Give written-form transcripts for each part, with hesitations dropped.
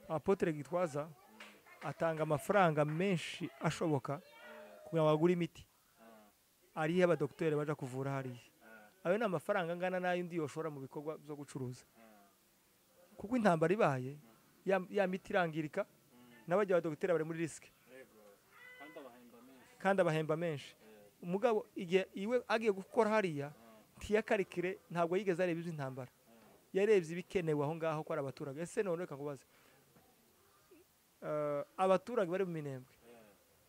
Apôtre Gitwaza atanga amafaranga menshi ashoboka kugira ngo agure imiti, ariyo abadokiteri baja kuvura hariya. Ayo ni amafaranga angana n'ay'undi yoshora mu bikorwa byo gucuruza, kuko intambara ibaye ya miti irangirika, n'abajya abadokiteri bari muri risque kandi abahemba menshi. Umugabo igihe iwe agiye gukora hariya ntiyakarikire, ntabwo yigeze areba iby'intambara, yarebye ibikenewe aho ngaho ko ari abaturage. Ese none reka nkubaze, abaturage bari mu Minembwe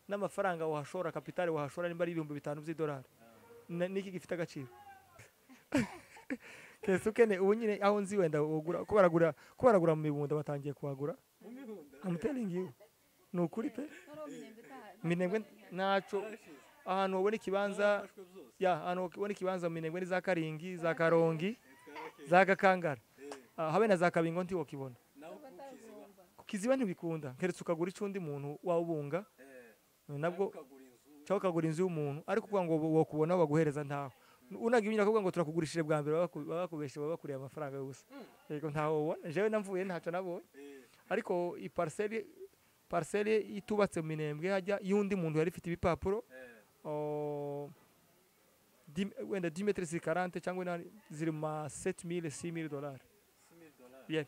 n'amafaranga wahashora, kapitale wahashora nimba ari 5000 by'idolari, niki gifite agaciro? Kese ukene ubu nyine aho nzi wenda wogura, ko baragura mu mibunda, batangiye kuhagura. I'm telling you, ni ukuri pe. Minembwe ntaco, ahantu wabona ikibanza, ya ahantu wabona ikibanza mu Minembwe ni za Karingi, za Karongi, za Gakangara, habe na za Kabingo ntiwokibona. Kukiziba ntibikunda, keretse ukagura icundi muntu wawubunga, nabwo cyangwa ukagura inzu y'umuntu, ariko kuvuga ngo wokubona baguhereza ntaho. Unaga ibintu bakavuga ngo turakugurishije bwa mbere, babakubeshe, babakuriye amafaranga y'ubusa. Yego ntaho ubona, jewe namvuye ntacyo nabonye. Ariko i parcelle itubatse mu Minembwe hajya y'undi muntu yari ifite ibipapuro, wenda 10 mètres sur 40 cyangwa ziri ma 7000 6000 dollars. Yeah.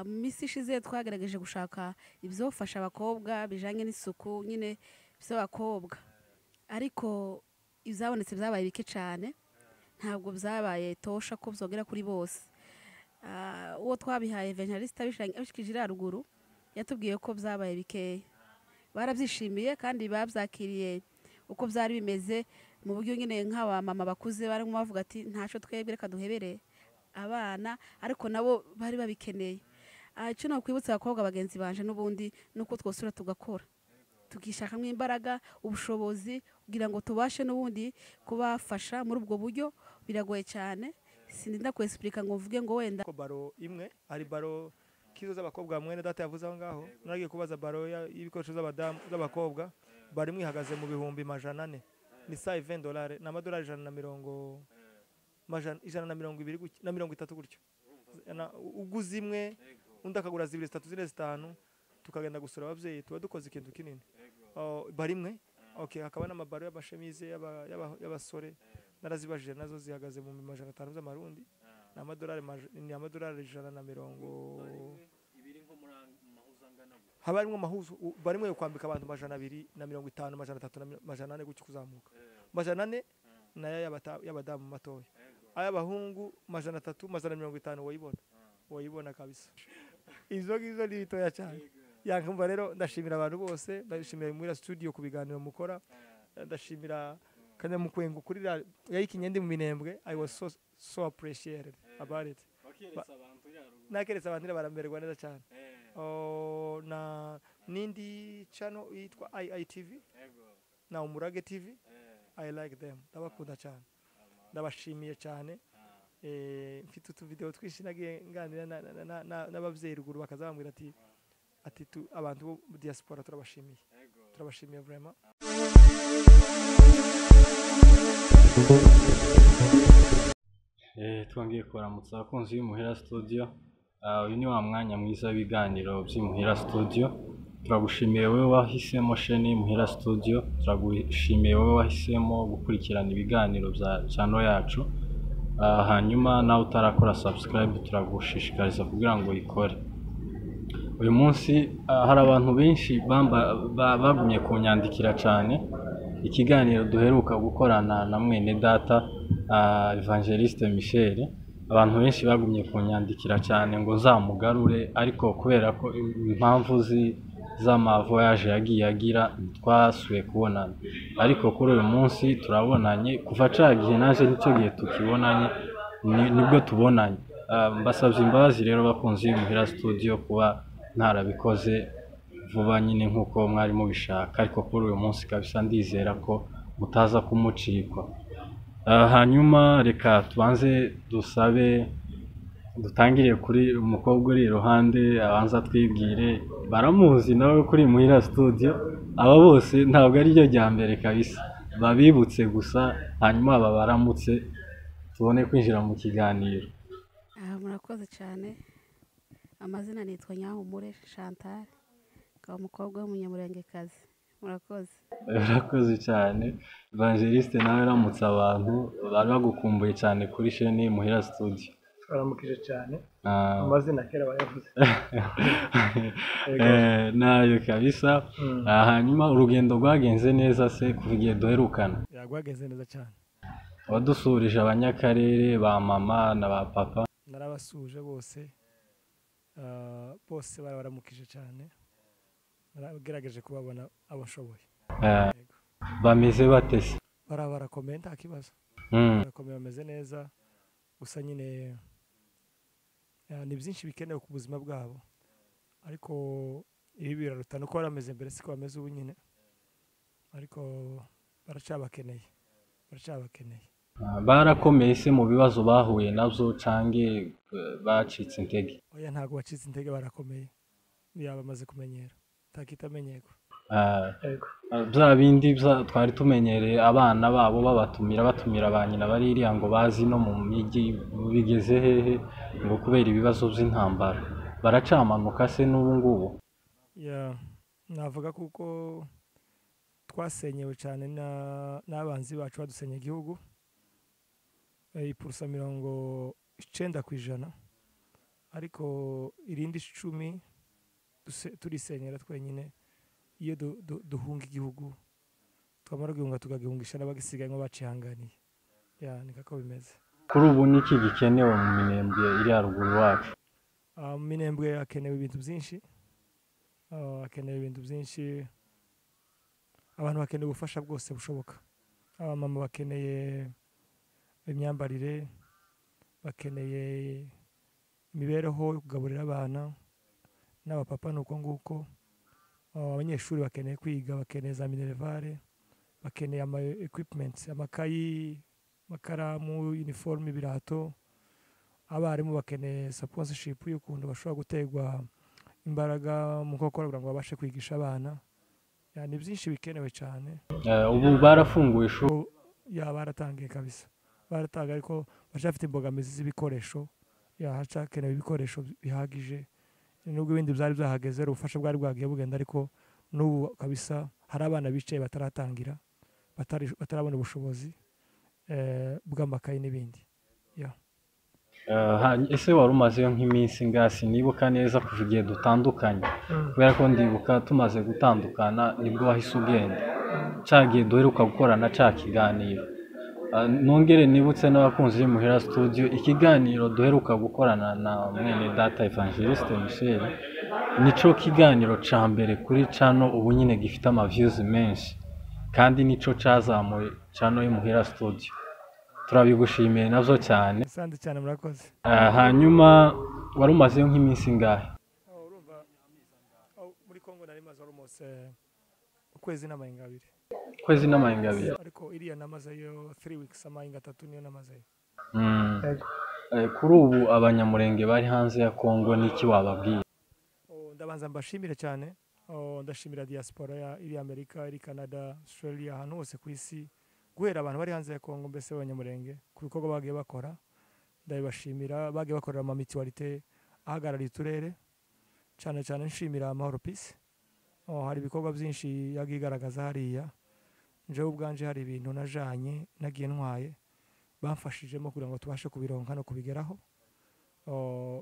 Mu minsi ishize twagerageje gushaka ibyofasha abakobwa bijanye n'isuku nyine by'abakobwa, ariko ibyabonetse byabaye bike cyane, ntabwo byabaye tosha ko byogera kuri bose. Uwo twabihaye evangeliste abishikije ruguru yatubwiye ko byabaye bikeya, barabyishimiye kandi babyakiriye uko byari bimeze mu buryo nyine nk'aba mama bakuze barimo bavuga ati ntaco twebwe reka duhebere abana, ariko nabo bari babikeneye. Icyo nakwibutsa abakobwa bagenzi banje n'ubundi nuko twosura tugakora tukishakamo imbaraga, ubushobozi kugira ngo tubashe n'ubundi kubafasha muri ubwo buryo. Biragoye cyane, sindinda kwesplika ngo mvuge ngo wenda ko baro imwe ari baro kizo z'abakobwa mwene data yavuze aho ngaho. Naragiye kubaza baro y'ibikoresho z'abadamu z'abakobwa, bari mwihagaze mu 400,000, ni $20, na amadolari ijana na mirongo ijana na mirongo ibiri na mirongo itatu gutyo. Uguze imwe undi akagura zibiri zitatu zine zitanu, tukagenda gusura ababyeyi, tuba dukoze ikintu kinini. Bari imwe okay, hakaba n'amabaro y'abashemize y'abasore narazibajije, nazo zihagaze mu 500 z'amarundi, ni amadolari ijana na mirongo haba harimo amahuzo barimo yo kwambika abantu 250, 300 na 400 gutyo kuzamuka. 400 nayo y'abadamu matoya, ay'abahungu 300 150 wayibona, wayibona kabisa. Izo ngizo ni bitoya cyane. Yankumva rero ndashimira abantu bose, ndashimira muri studio ku biganiro mukora, ndashimira Kanyamukwengo kuri yayikinye ndi mu Minembwe. I was so appreciated about it. Nakeretse abantu baramererwa neza cyane. Na nindi channel yitwa IITV na Umurage TV, I like them, ndabakunda cyane, ndabashimiye cyane. Mfite utu video twinshi nagiye nganira n'abavyeyi ruguru, bakaza bambwira ati abantu bo diaspora turabashimiye, turabashimiye vraiment. Twongeye kubaramutsa abakunzi b'Imuhira Studio. Uyu ni wa mwanya mwiza w'ibiganiro by'Imuhira Studio. Turagushimiye wowe wahisemo sheni Imuhira Studio, turagushimiye wowe wahisemo gukurikirana ibiganiro bya channel yacu. Hanyuma nawe utarakora subscribe turagushishikariza kugira ngo uyikore. Uyu munsi hari abantu benshi bagumye kunyandikira cyane ikiganiro duheruka gukorana na mwene data Evangeliste Michel. Abantu benshi bagumye kunyandikira cyane ngo nzamugarure, ariko kubera ko impamvu z'amavoyage yagiye agira twasuye kubonana, ariko kuri uyu munsi turabonanye. Kuva ca gihe naje nicyo gihe tukibonanye, nibwo tubonanye. Mbasabye imbabazi rero bakunzi b'Imuhira Studio kuba ntarabikoze vuba nyine nkuko mwari mubishaka, ariko kuri uyu munsi kabisa ndizera ko mutaza kumucikwa. Hanyuma reka tubanze dusabe dutangire kuri umukobwa uri iruhande, abanza twibwire. Baramuzi nawe kuri Imuhira Studio, aba bose ntabwo ari ryo rya mbere kabisa, babibutse gusa, hanyuma babaramutse tubone kwinjira mu kiganiro. Murakoze cyane. Amazina nitwa Nyahumure Chantal, akaba umukobwa w'umunyamurengekazi. Murakoze. Urakoze cyane. Evangeliste, nawe ramutse abantu bari bagukumbuye cyane kuri sheni Muhira Studio. Twaramukije cyane. Amazina kera bayavuze. Nayo kabisa. Hanyuma urugendo rwagenze neza se kuva igihe duherukana? Rwagenze neza cyane. Wadusurije abanyakarere ba mama na ba papa? Narabasuje bose, bose barabaramukije cyane, naragerageje kubabona abashoboye. Bameze bate se? Barakomeye, nta kibazo. Barakomeye, bameze neza, gusa nyine ni byinshi bikenewe ku buzima bwabo, ariko ibi biraruta nuko barameze mbere siko bameze ubu nyine, ariko baracyabakeneye. Barakomeye se mu bibazo bahuye nabyo cange bacitse intege? Oya, ntabwo bacitse intege, barakomeye, bamaze kumenyera, ntakitamenyerwa. Bya bindi twari tumenyereye abana babo babatumira, batumira ba nyina bari iriya ngo bazi no mu mijyi, bigeze hehe ngo kubera ibibazo by'intambara baracamanuka se n'ubu ngubu? Navuga kuko twasenyewe cyane n'abanzi bacu badusenye igihugu, ipurusa 90%, ariko irindi 10 turisenyera twenyine iyo duhunga igihugu, twamara guhunga tukagihungisha n'abagisigaye bacihanganiye. Ni kako bimeze. Kuri ubu niki gikenewe mu Minembwe iri haruguru wacu? Mu Minembwe hakenewe ibintu byinshi, abantu bakeneye ubufasha bwose bushoboka. Abamama bakeneye imyambarire, bakeneye imibereho yo kugaburira abana, n'abapapa nuko nguko. Abanyeshuri bakeneye kwiga, bakeneye za minerivare, bakeneye ama equipment, amakayi, amakaramu, uniforme, ibirato. Abarimu bakeneye sponsorship y'ukuntu bashobora gutegwa imbaraga mu gukora kugira ngo babashe kwigisha abana. Ni byinshi bikenewe cyane. Ubu barafunguye ishuri? Baratangiye kabisa, baratangiye, ariko baracyafite imbogamizi z'ibikoresho. Hacakenewe ibikoresho bihagije, nubwo ibindi byari byahageze, ubufasha bwari bwagiye bugenda, ariko n'ubu kabisa hari abana bicaye bataratangira, batarabona ubushobozi bw'amakayi n'ibindi. Ese wari umazeyo nk'iminsi ngasi? Nibuka neza kuva igihe dutandukanye, kubera ko ndibuka tumaze gutandukana nibwo wahise ugenda, cya gihe duheruka gukorana cya kiganiro. Nongere nibutse n'abakunzi b'Imuhira Studio, ikiganiro duheruka gukorana na mwene data Evangeliste Michel nico kiganiro ca mbere kuri channel ubu nyine gifite ama views menshi, kandi nico cazamuye channel y'Imuhira Studio. Turabigushimiye navyo cyane. Asante cyane, murakoze. Hanyuma wari umazeyo nk'iminsi ingahe? Urumva muri Kongo nari maze almost ukwezi n'amahinga abiri. Ukwezi n'amahinga abiri. Ariko iriya namazeyo 3 weeks, amahinga 3 niyo namazeyo. Kuri ubu abanyamurenge bari hanze ya Kongo niki wababwiye? Ndabanza mbashimire cyane. Ndashimira diaspora ya iri Amerika, iri Canada, Australia, ahantu hose ku isi, guhera abantu bari hanze ya Kongo mbese abanyamurenge ku bikorwa bagiye bakora, ndabibashimira. Bagiye bakorera ama mutualité ahagarariye uturere, cyane cyane nshimira Amahoro Peace. Hari ibikorwa byinshi yagiye igaragaza hariya. Njewe ubwanje hari ibintu najanye nagiye ntwaye bamfashijemo kugira ngo tubashe kubironka no kubigeraho,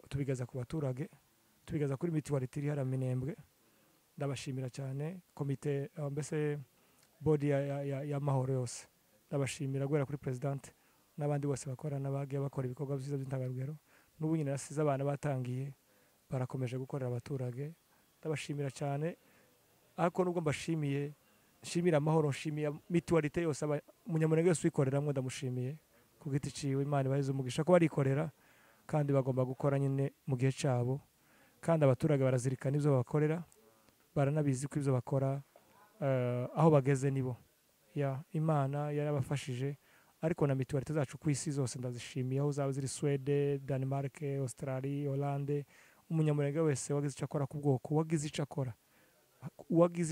tubigeza ku baturage, tubigeza kuri mutualité iri hariya Minembwe. Ndabashimira cyane komite, mbese body y'amahoro yose, ndabashimira guhera kuri president n'abandi bose bakorana bagiye bakora ibikorwa byiza by'intangarugero. N'ubu nyine nasize abana batangiye, barakomeje gukorera abaturage, ndabashimira cyane. Ariko nubwo mbashimiye, nshimira amahoro, nshimiye mutualité yose, umunyamurenge wese uyikoreramo ndamushimiye ku giti ciwe. Imana ibahe umugisha ko barikorera kandi bagomba gukora nyine mu gihe cyabo, kandi abaturage barazirikana ibyo babakorera, baranabizi ko ibyo bakora aho bageze nibo. Imana yarabafashije. Ariko na mutualité zacu ku isi zose ndazishimiye, aho zaba ziri Swede, Denmark, Australia, Hollande, umunyamurenge wese wagize icyo akora ku bwoko, wagize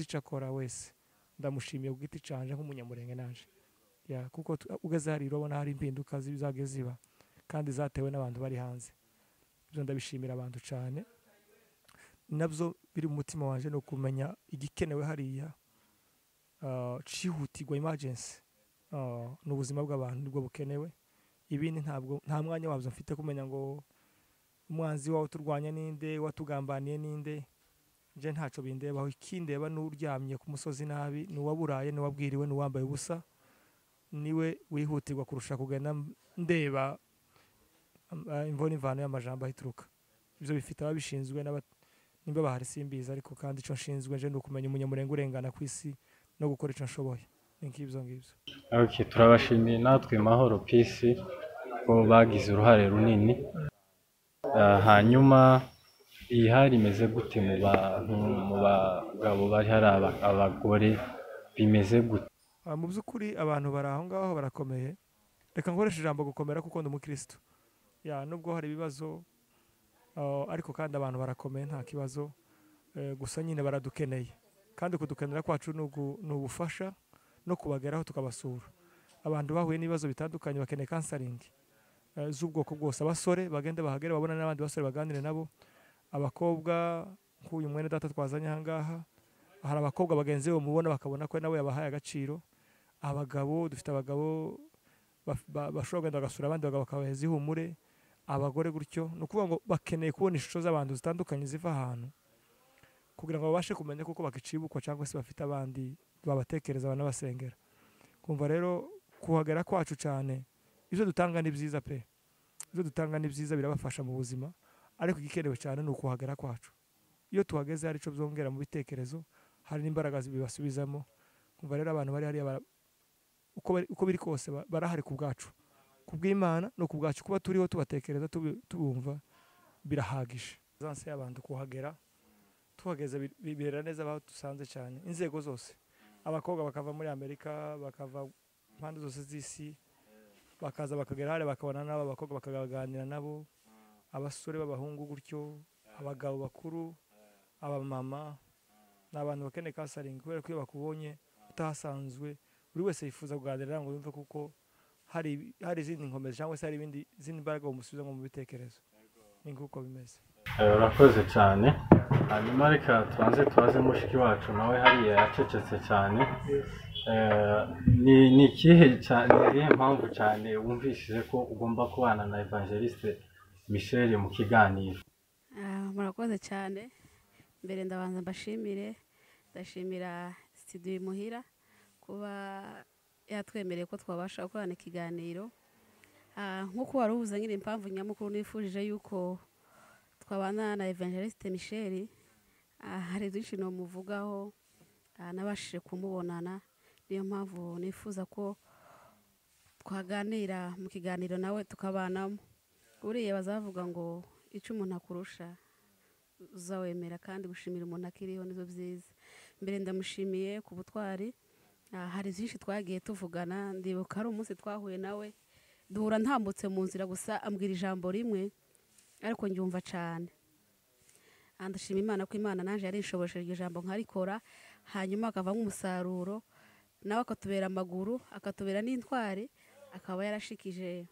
icyo akora wese ndamushimiye ku giti canje nk'umunyamurenge naje. Kuko ugeze hari urabona hari impinduka zagiye ziba kandi zatewe n'abantu bari hanze. Ibyo ndabishimira abantu cyane. Nabyo biri mu mutima wanje, no kumenya igikenewe hariya cihutirwa, emergency, ni ubuzima bw'abantu nibwo bukenewe. Ibindi ntabwo, nta mwanya wabyo mfite kumenya ngo umwanzi wawe turwanya ninde, watugambaniye ninde. Nje ntaco bindebaho. Ikindeba n'uryamye ku musozi nabi, n'uwaburaye, n'uwabwiriwe, n'uwambaye ubusa, niwe wihutirwa kurusha kugenda ndeba imvune imvano y'amajambo ahituruka. Ibyo bifite ababishinzwe nimba bahari simbizi, ariko kandi ico nshinzwe nje ni ukumenya umunyamurenge urengana ku isi no gukora ico nshoboye. Ni nk'ibyo ngibyo. Okay, turabashimiye natwe Mahoro Peace ko bagize uruhare runini. Hanyuma iyi hari imeze gute mu bantu, mu bagabo bari hari abagore bimeze gute? Mu by'ukuri abantu bari aho ngaho barakomeye. Reka nkoreshe ijambo gukomera kuko ndi umukristo. Ya, nubwo hari ibibazo, ariko kandi abantu barakomeye, nta kibazo. Gusa nyine baradukeneye, kandi kudukenera kwacu ni ubufasha no kubageraho tukabasura. Abantu bahuye n'ibibazo bitandukanye bakeneye counseling z'ubwoko bwose. Abasore bagende bahagere babona n'abandi basore baganire nabo. Abakobwa nk'uyu mwene data twazanye aha ngaha, hari abakobwa bagenzi be bamubona bakabona ko nawe yabahaye agaciro. Abagabo, dufite abagabo bashobora kugenda bagasura abandi bagabo bakabaheza ihumure. Abagore gutyo, ni ukuvuga ngo bakeneye kubona ishusho z'abantu zitandukanye ziva ahantu kugira ngo babashe kumenya kuko bakicibukwa cyangwa se bafite abandi babatekereza banabasengera. Kumva rero kuhagera kwacu cyane, ibyo dutanga ni byiza pe, ibyo dutanga ni byiza, birabafasha mu buzima, ariko igikenewe cyane ni ukuhagera kwacu. Iyo tuhageze hari ico byongera mu bitekerezo, hari n'imbaraga bibasubizamo. Kumva rero abantu bari hariya uko biri kose barahari ku bwacu, ku bw'Imana no ku bwacu. Kuba turiho tubatekereza tubumva birahagije. Zanse y'abantu kuhagera, tuhageze bibera neza aho dusanze cyane, inzego zose. Abakobwa bakava muri Amerika, bakava impande zose z'isi, bakaza bakagera hariya bakabona n'aba bakobwa bakaganira nabo, abasore b'abahungu gutyo, abagabo bakuru, abamama, ni abantu bakeneye counseling kubera ko iyo bakubonye utahasanzwe, buri wese yifuza kuganira ngo yumve kuko hari izindi nkomezi cyangwa se hari izindi mbaraga bamusubiza mu bitekerezo. Ni nk'uko bimeze. Urakoze cyane. Hanyuma reka tubanze tubaze mushiki wacu nawe hariya yacecetse cyane. Ni ikihe cyane, iyihe mpamvu cyane wumvishije ko ugomba kubana na Evangeliste Michel mu kiganiro? Murakoze cyane. Mbere ndabanza mbashimire, ndashimira studio Imuhira kuba yatwemereye ko twabasha gukorana ikiganiro. Nk'uko wari uvuze nyine, impamvu nyamukuru nifujije yuko twabana na Evangeliste Michel, hari byinshi nomuvugaho, nabashije kumubonana, niyo mpamvu nifuza ko twaganira mu kiganiro nawe tukabanamo. Buriya bazavuga ngo icyo umuntu akurusha uzawemera, kandi gushimira umuntu akiriho nibyo byiza. Mbere ndamushimiye ku butwari. Hari byinshi twagiye tuvugana, ndibuka ari umunsi twahuye nawe duhura ntambutse mu nzira gusa ambwira ijambo rimwe ariko ngyumva cyane. Ndashima Imana ko Imana naje yarinshobosheje iryo jambo nkarikora, hanyuma akavamo umusaruro, nawe akatubera amaguru, akatubera n'intwari, akaba yarashikije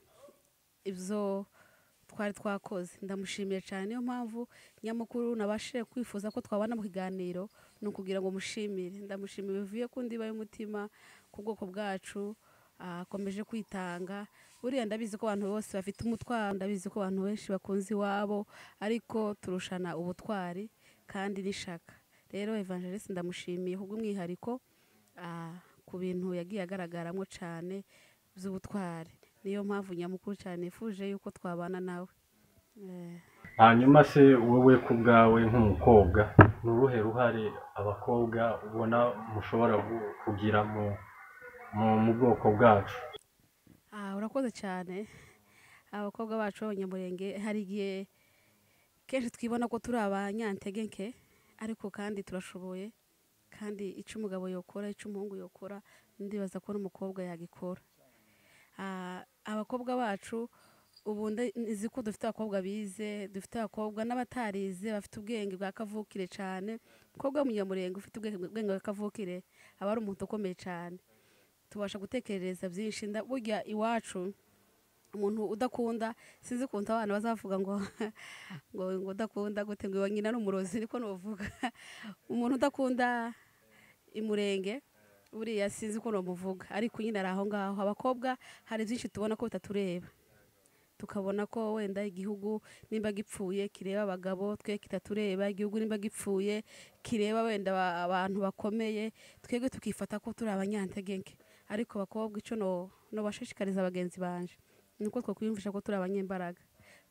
ibyo twari twakoze. Ndamushimiye cyane. Niyo mpamvu nyamukuru nabashije kwifuza ko twabana mu kiganiro, ni ukugira ngo mushimire. Ndamushimiye bivuye ku ndiba y'umutima, ku bwoko bwacu, akomeje kwitanga. Buriya ndabizi ko abantu bose bafite umutwaro, ndabizi ko abantu benshi bakunze iwabo, ariko turushana ubutwari kandi n'ishaka. Rero Evangeliste ndamushimiye kubw'umwihariko ku bintu yagiye agaragaramo cyane by'ubutwari. Niyo mpamvu nyamukuru cyane nifuje yuko twabana nawe. Hanyuma se wowe ku bwawe nk'umukobwa, ni uruhe ruhare abakobwa ubona mushobora kugira mu bwoko bwacu? Urakoze cyane. Abakobwa bacu b'abanyamurenge hari igihe kenshi twibona ko turi abanyantege nke, ariko kandi turashoboye, kandi icyo umugabo yokora, icyo umuhungu yokora, ndibaza ko n'umukobwa yagikora. Abakobwa bacu ubu nzi ko dufite abakobwa bize, dufite abakobwa n'abatarize bafite ubwenge bwa kavukire cyane. Umukobwa w'umunyamurenge ufite ubwenge bwa kavukire aba ari umuntu ukomeye cyane. Tubasha gutekereza byinshi. Burya iwacu Umuntu udakunda, sinzi ukuntu abana bazavuga ngo ngo ngo udakunda gute, ngo nyina ni umurozi, niko novuga. Umuntu udakunda Imurenge buriya sinzi uko nomuvuga, ariko nyine ari aho ngaho. Abakobwa hari byinshi tubona ko bitatureba, tukabona ko wenda igihugu nimba gipfuye kireba abagabo, twe kitatureba. Igihugu nimba gipfuye kireba wenda abantu bakomeye, twebwe tukifata ko turi abanyantegenke. Ariko abakobwa icyo no bashishikariza bagenzi banje nuko twakwiyumvisha ko turi abanyembaraga,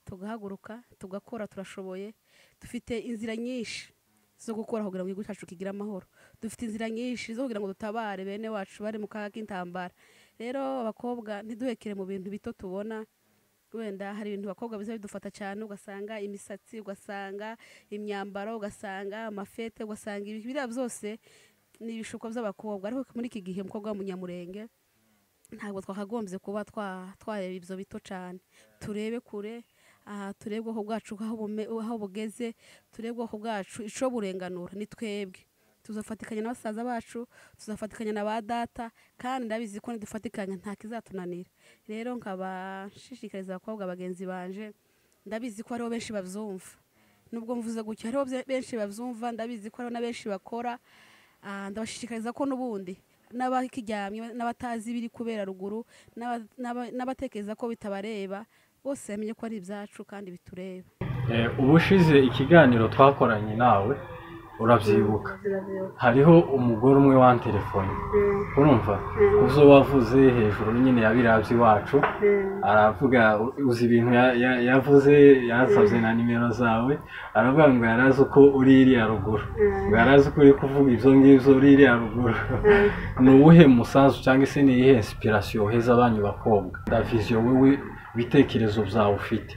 tugahaguruka tugakora, turashoboye. Dufite inzira nyinshi zo gukora kugira ngo igihugu cyacu kigire amahoro, dufite inzira nyinshi zo kugira ngo dutabare bene wacu bari mu kaga k'intambara. Rero abakobwa ntiduhekere mu bintu bito tubona. Wenda hari ibintu abakobwa biza bidufata cyane, ugasanga imisatsi, ugasanga imyambaro, ugasanga amafete, ugasanga ibi biriya byose ni ibishuko by'abakobwa. Ariko muri iki gihe umukobwa w'umunyamurenge ntabwo twakagombye kuba twareba ibyo bito cyane, turebe kure, turebe ubwoko bwacu aho bugeze, turebe ubwoko bwacu ico burenganura. Ni twebwe tuzafatikanya na basaza bacu, tuzafatikanya na ba data, kandi ndabizi ko nidufatikanya nta kizatunanira. Rero nkaba nshishikariza abakobwa bagenzi banje, ndabizi ko hariho benshi bavyumva, nubwo mvuze gutyo hariho benshi bavyumva, ndabizi ko hariho na benshi bakora. Ndabashishikariza ko n'ubundi n'abakiryamye n'abatazi biri kubera ruguru n'abatekereza ko bitabareba, bose bamenye ko ari ibyacu kandi bitureba. Ubushize ikiganiro twakoranye nawe urabyibuka, hariho umugore umwe wantelefone, urumva uzo wavuze hejuru nyine yabiravye iwacu, aravuga uzi ibintu yavuze, yansabye na nimero zawe, aravuga ngo yarazi uko uri iriya ruguru, ngo yarazi uko uri kuvuga ibyo ngibyo uri iriya ruguru. Ni uwuhe musanzu cyangwa se ni iyihe inspiration uheza abanyu bakobwa, da vision wewe ibitekerezo byawe ufite?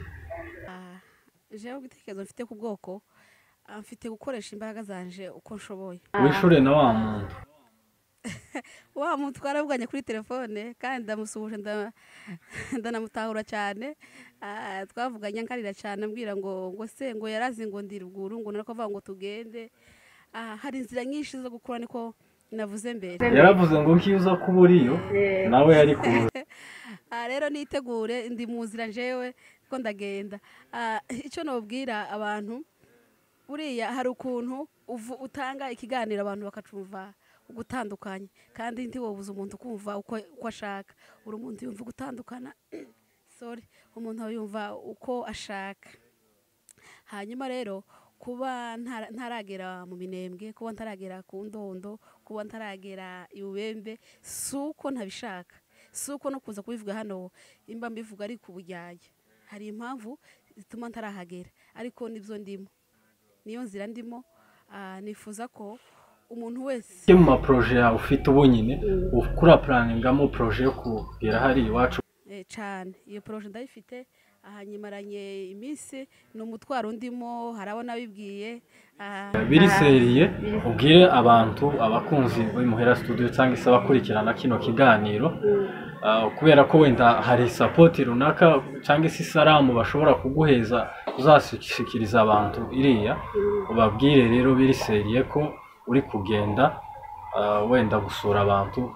Jewe igitekerezo mfite ku bwoko, mfite gukoresha imbaraga zanje uko nshoboye. Wishure na wa muntu wa muntu twaravuganye kuri telefone, kandi ndamusuhuje, ndanamutahura cyane. Twavuganye nkarira cyane, ambwira ngo ngo se ngo yarazi ngo ndi ruguru, ngo narako avuga ngo tugende. Hari inzira nyinshi zo gukora, niko navuze mbere. Yaravuze ngo nkiuza kuba uriyo nawe yari kuba. Rero nitegure, ndi mu nzira njewe ko ndagenda. Icyo nobwira abantu, buriya hari ukuntu utanga ikiganiro abantu bakacumva ugutandukanye, kandi ntiwobuza umuntu kumva uko ashaka. Uri umuntu yumva gutandukana, sorry, umuntu yumva uko ashaka. Hanyuma rero kuba ntaragera mu Minembwe, kuba ntaragera ku Ndondo, kuba ntaragera i Bubembe, si uko ntabishaka, si uko no kuza kubivuga hano imba mbivuga ari ku bujyajya. Hari impamvu zituma ntarahagera, ariko nibyo ndimo, niyo nzira ndimo. Nifuza ko umuntu wese mu ma projet yawe ufite ubu nyine ukura planingamo projet yo kugera hari iwacu cyane. Iyo projet ndayifite, ahanyimaranye iminsi, ni umutwaro ndimo, harabo nabibwiye. Biriseriye ubwire abantu abakunzi b'Imuhira Studio cyangwa se abakurikirana kino kiganiro, kubera ko wenda hari support runaka cyangwa se isaramu bashobora kuguheza uzashikiriza abantu iriya, ubabwire rero biriseriye ko uri kugenda wenda gusura abantu,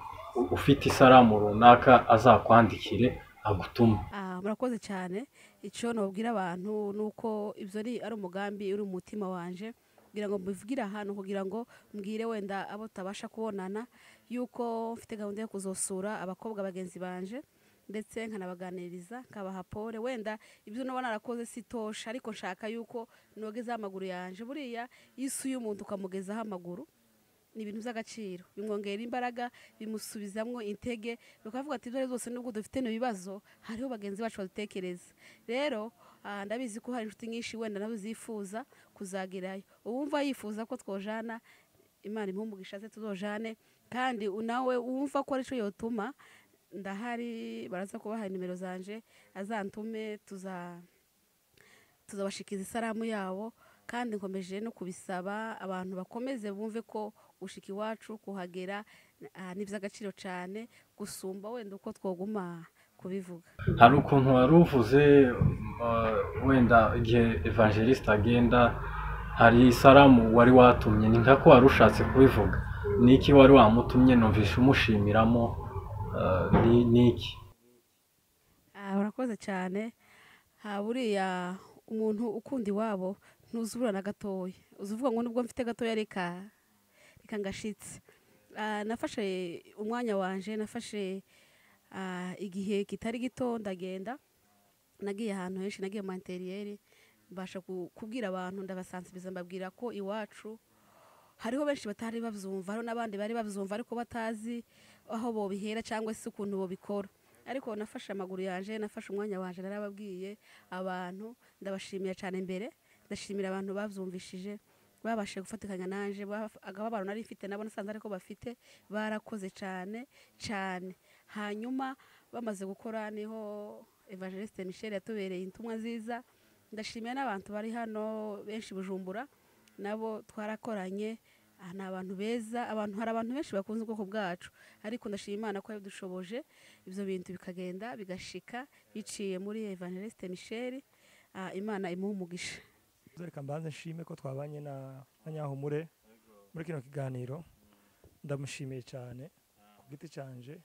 ufite isaramu runaka azakwandikire agutuma. Murakoze cyane. Icyo nobwira abantu nuko ibyo ari umugambi uri mu mutima wanje, kugira ngo mbivugire ahantu, kugira ngo mbwire wenda abo tabasha kubonana yuko mfite gahunda yo kuzosura abakobwa bagenzi banje, ndetse nkanabaganiriza nkabaha pole. Wenda ibyo nabona narakoze sitosha, ariko nshaka yuko nogeza amaguru yanje. Buriya isi y'umuntu ukamugezaho amaguru ni ibintu by'agaciro, bimwongera imbaraga, bimusubizamwo intege, bakavuga ati ibyo zose nubwo dufite ibibazo hariho bagenzi bacu badutekereza. Rero ndabizi ko hari inshuti nyinshi wenda nabo zifuza kuzagerayo, uwumva yifuza ko twojana, Imana imuhe ze tuzojane, kandi nawe uwumva ko ari cyo yotuma ndahari, baraza kubaha nimero zanje azantume, tuzabashikiza isaramu yabo. Kandi nkomeje no kubisaba abantu bakomeze bumve ko gushika iwacu kuhagera ni iby'agaciro cyane gusumba wenda uko twoguma kubivuga. Hari ukuntu wari uvuze wenda igihe evangeliste agenda hari isaramu wari watumye, ni nka ko wari ushatse kubivuga, niki wari wamutumye? Numvishe umushimiramo, niki? Murakoze cyane. Buriya umuntu ukunda iwabo ntuzubura na gatoya, uzuvuga ngo nubwo mfite gatoya reka ngashitse. Nafashe umwanya wanje, nafashe igihe kitari gito, ndagenda, nagiye ahantu henshi, nagiye mu interiyeri, mbasha kubwira abantu, ndabasansibiza, mbabwira ko iwacu hariho benshi batari babyumva, hariho n'abandi bari babyumva ariko batazi aho bobihera cyangwa se ukuntu bobikora. Ariko nafashe amaguru yanje, nafashe umwanya wanje, narababwiye abantu, ndabashimira cyane mbere, ndashimira abantu babyumvishije, babashe gufatikanya nanje, agababaro nari mfite nabo nasanze ariko bafite, barakoze cyane cyane. Hanyuma bamaze gukora niho Evangeliste Michel yatubereye intumwa nziza. Ndashimira n'abantu bari hano benshi Bujumbura, nabo twarakoranye, ni abantu beza, abantu hari abantu benshi bakunze ubwoko bwacu, ariko ndashima Imana ko yadushoboje ibyo bintu bikagenda bigashika biciye muri Evangeliste Michel. Imana imuhe umugisha. Reka mbanze nshime ko twabanye na Nyahumure muri kino kiganiro, ndamushimiye cyane ku giti canje.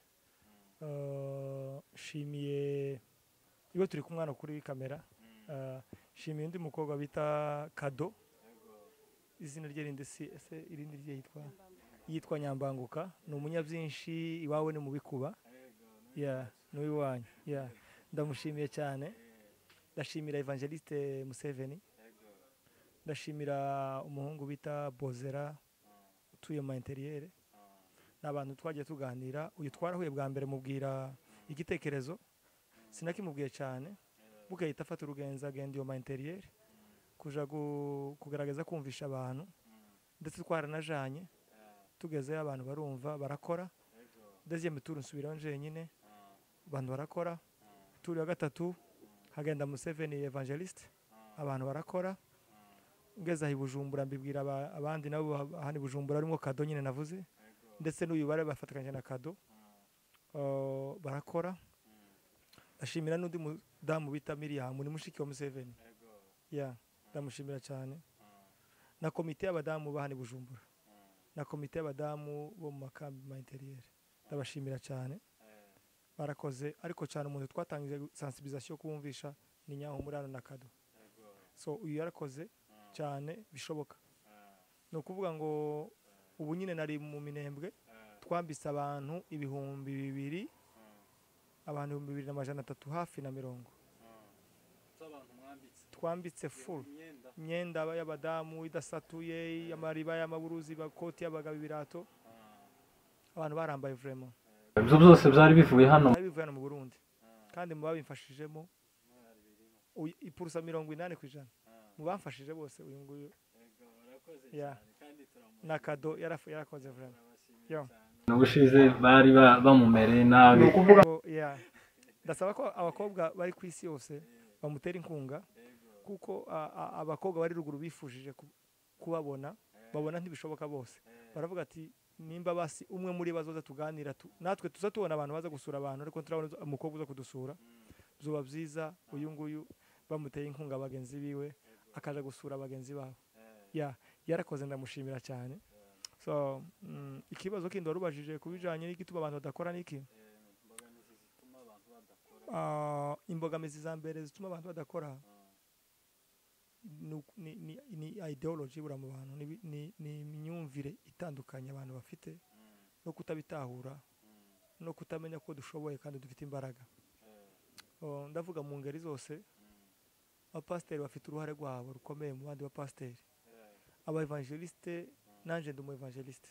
Nshimiye iwe turi kumwana kuri kamera, nshimiye undi mukobwa bita Kado, izina rye rindi si ese irindi rye yitwa Nyambanguka, ni umunyabyinshi, iwawe ni mu bikuba, yeah, n'uwiwanyu, yeah, ndamushimiye cyane. Ndashimira Evangeliste Museveni, ndashimira umuhungu bita Bozera utuye mu interiyeri, n'abantu twagiye tuganira. Uyu twarahuye bwa mbere mubwira igitekerezo, sinakimubwiye cyane, bukahita afata urugenzo agenda iyo ma interiyeri kuja kugaragaza kumvisha abantu, ndetse twaranajanye tugezeyo abantu barumva barakora. Deuxième tour nsubirayo njenyine, abantu barakora. Tour ya gatatu hagenda Museveni Evangeliste, abantu barakora. Ngeze aho i Bujumbura mbibwira abandi nabo hano i Bujumbura harimo Kado nyine navuze, ndetse n'uyu bari bafatikanyije na Kado, barakora. Ndashimira n'undi mudamu bita Miriam, ni mushiki wa Museveni, yeah, ndamushimira cyane, na komite y'abadamu bahani Bujumbura, na komite y'abadamu bo mu makambi ma interiyeri, ndabashimira cyane, barakoze. Ariko cyane umuntu twatangije sensibilisation kumvisha ni Nyahumure na Kado, so uyu yarakoze cyane bishoboka. Ni ukuvuga ngo ubu nyine nari mu Minembwe, twambise abantu 2000, abantu 2350 hafi na 40 twambitse full imyenda y'abadamu idasatuye, amariba y'amaburuzi, bakoti y'abagabo, ibirato, abantu barambaye vraiment. Ibyo byose byari bivuye hano, bivuye hano mu Burundi, kandi mu babimfashijemo ipurusa 80% mu bamfashije bose uyu nguyu, yeah, na Kado yarakoze vraiment. Yo, ubushize bari bamumereye nabi. Yeah, ndasaba ko abakobwa bari ku isi yose bamutera inkunga, kuko abakobwa bari ruguru bifujije kubabona, babona ntibishoboka bose, baravuga ati nimba basi umwe muri bazoza tuganira, natwe tuza tubona abantu baza gusura abantu, ariko turabona umukobwa uza kudusura, byoba byiza uyu nguyu bamuteye inkunga bagenzi biwe akaja gusura bagenzi babo. Yeah, yarakoze, ndamushimira cyane. So ikibazo kindi warubajije kubijanye n'igituma abantu badakora niki? Imbogamizi za mbere zituma abantu badakora ni ideology bura mu bantu, ni imyumvire itandukanye abantu bafite, no kutabitahura, no kutamenya ko dushoboye kandi dufite imbaraga. Ndavuga mu ngeri zose, abapasiteri bafite uruhare rwabo rukomeye mu bandi bapasiteri, aba evangeliste, nanje ndi umu evangeliste,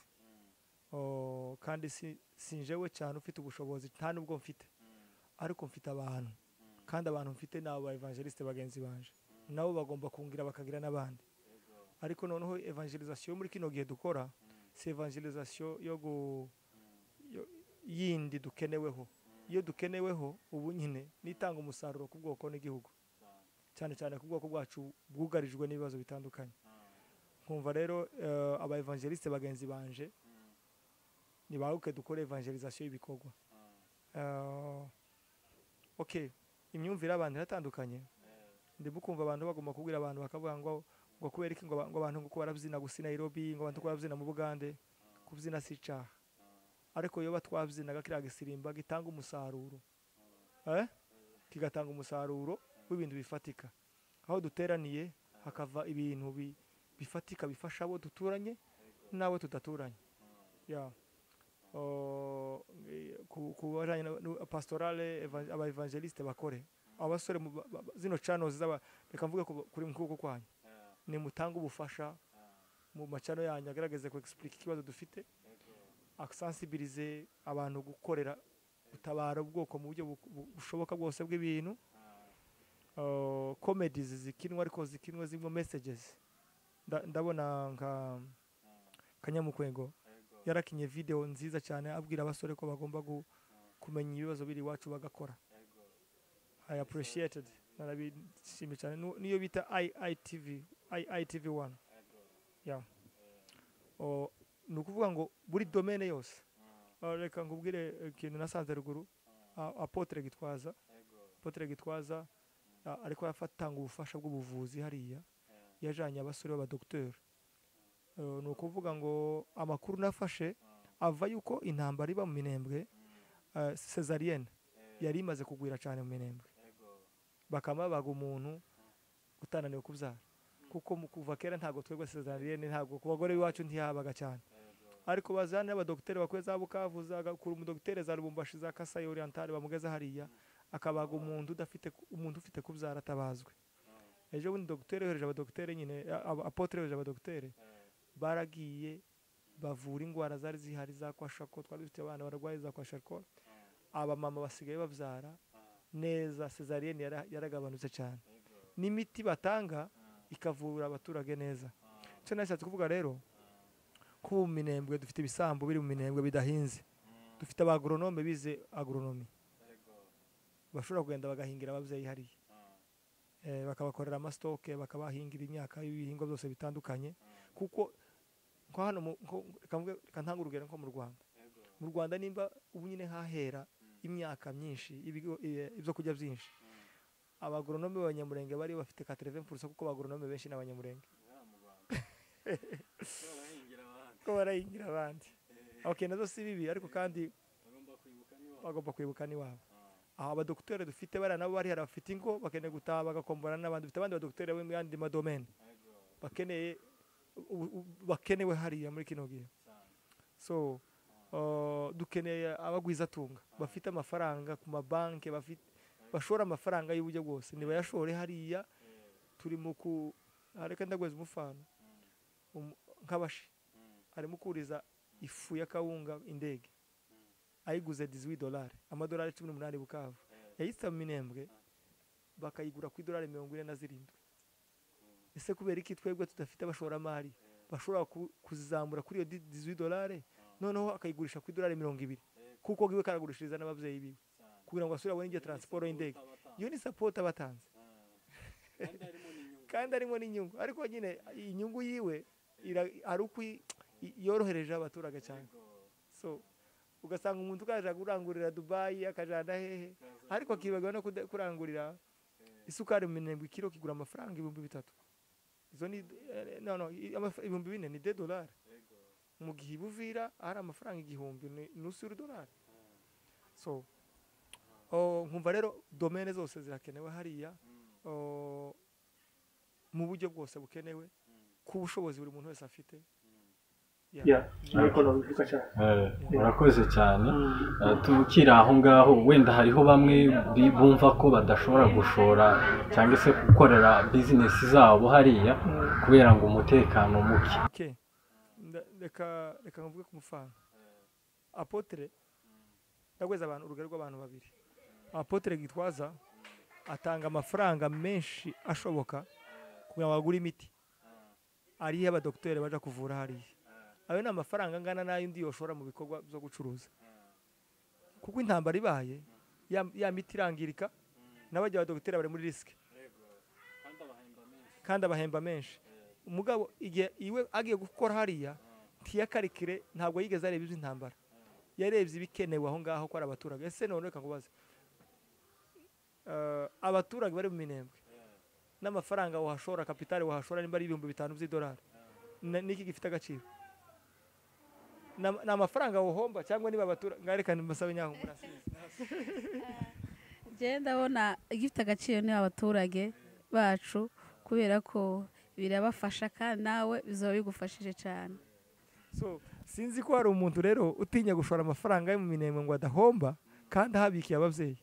kandi sinjewe cyane ufite ubushobozi, nta nubwo mfite, ariko mfite abantu, kandi abantu mfite ni aba evangeliste bagenzi banje, nabo bagomba kungira bakagira n'abandi. Ariko noneho evangelisation muri kino gihe dukora si evangelisation yo yindi dukeneweho. Iyo dukeneweho ubu nyine nitanga umusaruro ku bwoko n'igihugu, cyane cyane ku bwoko bwacu bwugarijwe n'ibibazo bitandukanye. Nkumva rero aba evangeliste bagenzi banje nibahuke dukore evangelisation y'ibikorwa. Okay, imyumvire abantu iratandukanye. Ndimo kumva abantu bagomba kubwira abantu bakavuga ngo kubera iki ngo abantu ngo barabyina gusa Nairobi, ngo abantu barabyina mu Bugande, kubyina si icaha. Ariko iyo batwabyinaga kiriya gisirimba gitanga umusaruro, Kigatanga umusaruro w'ibintu bifatika. Aho duteraniye hakava ibintu bifatika bifasha abo duturanye n'abo tudaturanye. Yeah. Ku bajanye na pastorale, aba évangéliste bakore, abasore zino channels zaba, reka mvuge kuri mukuboko kwanyu, ni mutanga ubufasha mu ma channel yanyu, agerageze ku explique ikibazo dufite, asensibilize abantu gukorera gutabara ubwoko mu buryo bushoboka bwose bw'ibintu. Comedies zikinwa, ariko zikinwa zimwe messages. Ndabona nka Kanyamukwego yarakinye video nziza cyane abwira abasore ko bagomba kumenya ibibazo biri iwacu bagakora. I appreciated, narabishimye cyane. Niyo bita IITV, IITV 1. Yeah. Ni ukuvuga ngo buri domaine yose. Reka nkubwire ikintu nasanze ruguru. Apôtre Gitwaza, Apôtre Gitwaza ariko afatanga ubufasha bw'ubuvuzi hariya, yajanye abasore b'abadokiteri. Ni ukuvuga ngo amakuru nafashe ava yuko intambara iba mu Minembwe, césarienne yari imaze kugwira cyane mu Minembwe, bakamabaga umuntu utananiwe kubyara, kuko mu kuva kera ntabwo twebwe césarienne, ntabwo ku bagore b'iwacu ntihabaga cyane. Ariko bazana abadokiteri bakwiye za Bukavu, za kuri umudokiteri za Lubumbashi, za Kasai Oriental, bamugeza hariya akabaga umuntu udafite, umuntu ufite kubyara atabazwe. Ejo bundi dogiteri yohereje abadogiteri nyine, apôtre yohereje abadogiteri, baragiye bavura indwara zari zihari za kwashiorkor. Twari dufite abana barwaye za kwashiorkor, abamama basigaye babyara neza, césarienne yaragabanutse cyane, n'imiti batanga ikavura abaturage neza. Icyo nashatse kuvuga rero, ko mu Minembwe dufite ibisambu biri mu Minembwe bidahinze, dufite abagoronome bize agronomie bashobora kugenda bagahingira ababyeyi hariya, bakabakorera ama stock, bakabahingira imyaka y'ibihingwa byose bitandukanye. Kuko nko hano reka ntange urugero nko mu Rwanda. Mu Rwanda nimba ubu nyine hahera imyaka myinshi, ibyo kurya byinshi, abagoronome b'Abanyamurenge bari bafite 80%, kuko abagoronome benshi ni Abanyamurenge, ko barahingira abandi. Okay, nazo si bibi, ariko kandi bagomba kwibuka n'iwabo. Aho abadokiteri dufite bariya nabo bari hari bafite ingo, bakeneye gutaha bagakombora n'abandi. Dufite abandi badokiteri bo mu yandi ma domaine bakeneye bakenewe hariya muri kino gihe. So dukeneye abagwizatunga bafite amafaranga ku mabanki, bafite bashora amafaranga y'uburyo bwose, nibayashore hariya. Turi mu ku reka ndagweza umufano. Nk'abashi arimo kuriza ifu ya kawunga indege ayiguze $18, amadolari 18 Bukavu, yayitsa mu Minembwe bakayigura ku idolari 47. Ese kubera iki twebwe tudafite abashoramari bashobora kuzamura kuri iyo $18, noneho akayigurisha ku idolari 20, kuko giwe karagurishiriza n'ababyeyi biwe kugira ngo asubire abone igihe transport y'indege? Iyo ni support abatanze kandi harimo n'inyungu, ariko nyine inyungu yiwe ari uko yorohereje abaturage cyane. So ugasanga umuntu ukaja kurangurira Dubai, akajana hehe, ariko akibagirwa no kurangurira isukari mu Minembwe. Ikiro kigura amafaranga 3000, izo ni no 4000, ni $2, mu gihe i Buvira hari amafaranga 1000, ni nusu y'urudolari. So nkumva rero domaine zose zirakenewe hariya, mu buryo bwose bukenewe ku bushobozi buri muntu wese afite. Yeah, ariko nabivuga cyane. Urakoze cyane. Tukiri aho ngaho, wenda hariho bamwe bumva ko badashobora gushora cyangwa se gukorera bizinesi zabo hariya kubera ngo umutekano muke. Okay. Reka mvuge ku mufano apôtre, ndagweza abantu urugero rw'abantu babiri. Apôtre Gitwaza atanga amafaranga menshi ashoboka kugira ngo agure imiti ariyo abadokiteri baja kuvura hariya. Ayo ni amafaranga angana n'ayundi yoshora mu bikorwa byo gucuruza, kuko intambara ibaye ya miti irangirika, n'abajya abadokiteri bari muri risque kandi abahemba menshi. Umugabo igihe iwe agiye gukora hariya ntiyakarikire, ntabwo yigeze areba iby'intambara, yarebye ibikenewe aho ngaho ko ari abaturage. Ese none reka nkubaze, abaturage bari mu Minembwe n'amafaranga wahashora, kapitale wahashora nimba ari 5000 by'idolari, niki gifite agaciro? Ni amafaranga wohomba cyangwa niba abaturage? Ngareka mbasabe nyaho murasize. Je ndabona igifite agaciro ni abaturage bacu, kubera ko birabafasha kandi nawe bizaba bigufashije cyane. So sinzi ko hari umuntu rero utinya gushora amafaranga ye mu Minembwe ngo adahomba kandi ahabikiye ababyeyi.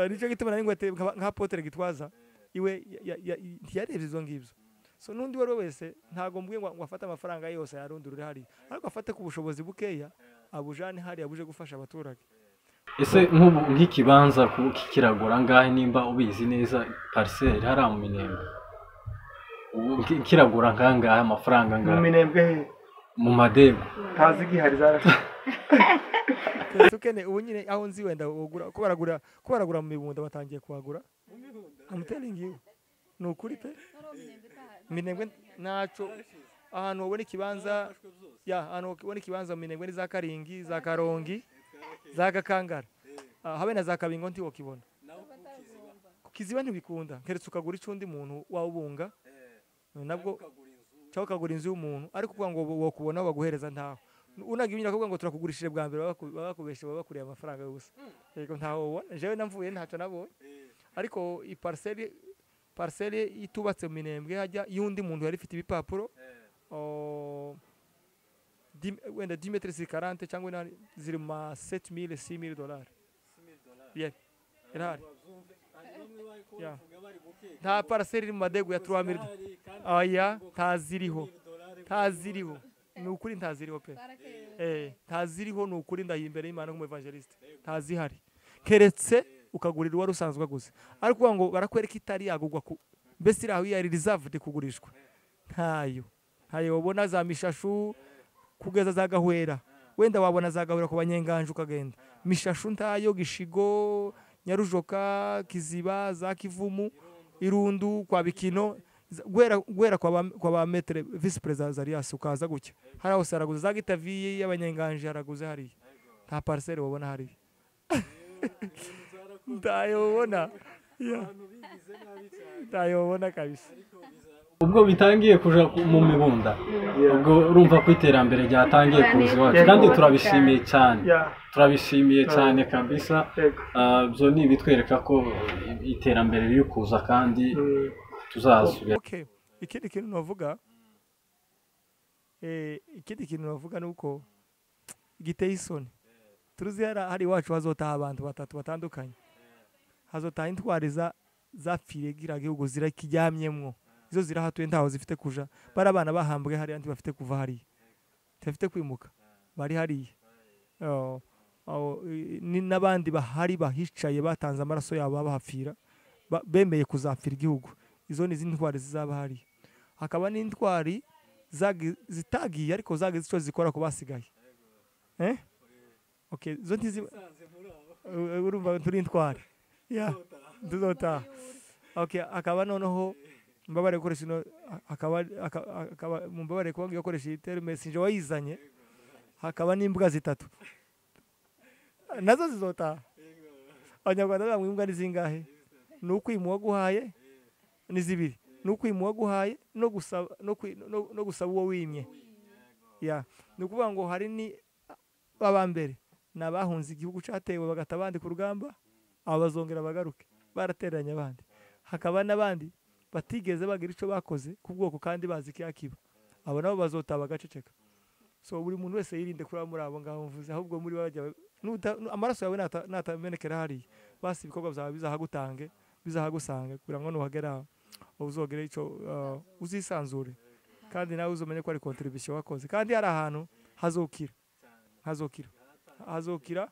Nicyo gituma nari ngwate nka Apotre Gitwaza iwe ntiyarebye izo ngibyo. So n'undi wari wese ntago mbwiye ngo afate amafaranga yose yarundurure hari, ariko afate ku bushobozi bukeya abujane hari abuje gufasha abaturage. Ese nk'ubu nk'ikibanza kiragura ngahe nimba ubizi neza parcelle hari mu Minembwe? Ubu kiragura ngangahe amafaranga Mu ngahe? Minembwe Mu Madego. Ntazi igihari zarashe. Tukene ubu nyine aho nzi wenda ugura ko baragura mu Mibunda batangiye kuhagura. I'm telling you. Ni ukuri pe. Minembwe naco ahantu ubona ikibanza, ya ahantu ubona ikibanza mu Minembwe ni za Karingi, za Karongi, za Gakangara. Habe na za Kabingo ntiwokibona. Kukiziba ntibikunda, keretse ukagura icundi muntu wawubunga. Nabwo cyangwa ukagura inzu y'umuntu, ariko kuvuga ngo wokubona baguhereza ntaho. Unaga ibintu akavuga ngo turakugurishije bwa mbere, babakubeshe babakuriye amafaranga y'ubusa. Yego ntaho ubona, jewe namvuye ntacyo nabonye. Ariko i parcelle itubatse mu Minembwe hajya y'undi muntu yari ifite ibipapuro, wenda 10 mètres sur 40 cyangwa ziri ma 7000 6000 dollars. Yeah. Irahari. Yeah. Nta parcelle iri mu Madego ya 3000. Oya, ntaziriho. Ntaziriho. Ni ukuri ntaziriho pe. Ntaziriho ni ukuri, ndahimbere y'Imana nk'umu evangeliste. Ntazihari. Keretse ukagurira uwari usanzwe aguze. Ariko ngo barakwereka itari yagugwa ku mbese iraho yari reserved kugurishwa. Ntayo. Ntayo wabona za Mishashu kugeza za Gahwera. Wenda wabona za Gahwera ku banyenganje ukagenda. Mishashu ntayo, Gishigo, Nyarujoka, Kiziba, za Kivumu, Irundu, kwa Bikino, guhera kwa ba maître vice président Zarias ukaza gutya. Hari aho saraguze za Gitaviye y'abanyenganje haraguze hariya. Nta parcelle wabona hariya. Ntayo ubona. Ntayo ubona kabisa. Ubwo bitangiye kuja mu Mibunda, ubwo urumva ko iterambere ryatangiye kuza iwacu, kandi turabishimiye cyane. Turabishimiye cyane kabisa. Byo ni ibitwereka ko iterambere riri kuza kandi tuzasubira. Okay, ikindi kintu navuga, ikindi kintu navuga nuko giteye isoni. Turuzi hari iwacu hazotaha abantu batatu batandukanye. Hazotaha intwari zapfiriye gira gihugu zirakiryamyemwo. Izo zirahatuye ntaho zifite kuja. Bari abana bahambwe hariya ntibafite kuva hariya. Ntibafite kwimuka. Bari hariya. Ni n'abandi bahari bahicaye batanze amaraso yabo babahapfira, bemeye kuzapfira igihugu. Izo ni izindi ntwari zizaba hariya. Hakaba n'intwari zitagiye ariko zagize ico zikora ku basigaye. Okay, zo ntizi urumva turi intwari. Yeah, tuzotaha. Okay, akaba noneho mbabare gukoresha ino, akaba mbabare kuba ngiye gukoresha iyi terme sinje wayizanye, hakaba n'imbwa zitatu nazo zizotaha. Abanyarwanda bamwe imbwa ni zingahe? Ni ukwima uwaguhaye ni zibiri, ni ukwima uwaguhaye no gusaba no gusaba uwo wimye. Yeah, ni ukuvuga ngo hari ni abambere nabahunze igihugu cyatewe bagata abandi ku rugamba, abo bazongera bagaruke barateranye abandi. Hakaba n'abandi batigeze bagira ico bakoze ku bwoko kandi bazi kiyakiba, abo nabo bazotaba bagaceceka. So buri muntu wese yirinde kuri muri abo ngaho mvuze, ahubwo muri bajya amaraso yawe natamenekera hariya, basi ibikorwa byawe bizahagutange, bizahagusange kugira ngo nuhagera uzogere ico uzisanzure, kandi nawe uzomenye ko ari contribution wakoze. Kandi hari ahantu hazokira, hazokira, hazokira.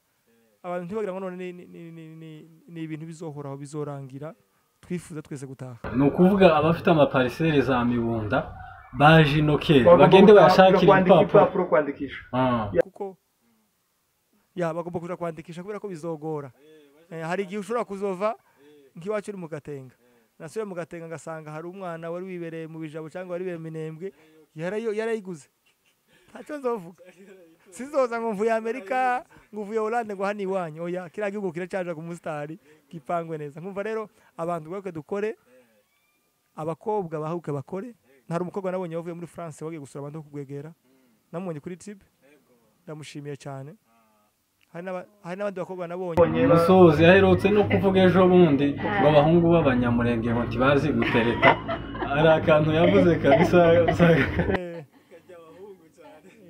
Abantu ntibagira ngo none ni ibintu bizohoraho bizorangira, twifuza twese gutaha. Ni ukuvuga abafite amaparisere za Mibunda baje ino kera bagende bayashakira ibipapuro kwandikisha, kuko ya bagomba kuja kwandikisha kubera ko bizogora. Hari igihe ushobora kuzova nk'iwacu uri mu Gatenga, nasubira mu Gatenga ngasanga hari umwana wari wibereye mu Bijabo cyangwa wari wibereye mu Minembwe yarayiguze. Ntacyo nzovuga, sinzoza ngo mvuye Amerika ngo uvuye Hollande ngo hano iwanyu. Oya, kiriya gihugu kiracaje ku musitari gipangwe neza. Nkumva rero abantu bake dukore, abakobwa bahuke bakore. Hari umukobwa nabonye wavuye muri France wagiye gusura abantu kugwegera, namubonye kuri Tube, ndamushimiye cyane. Hari n'abandi bakobwa nabonye. Musozi aherutse no kuvuga ejo bundi ngo abahungu b'abanyamurenge ngo ntibazi gutereta, hari akantu yavuze kabisa.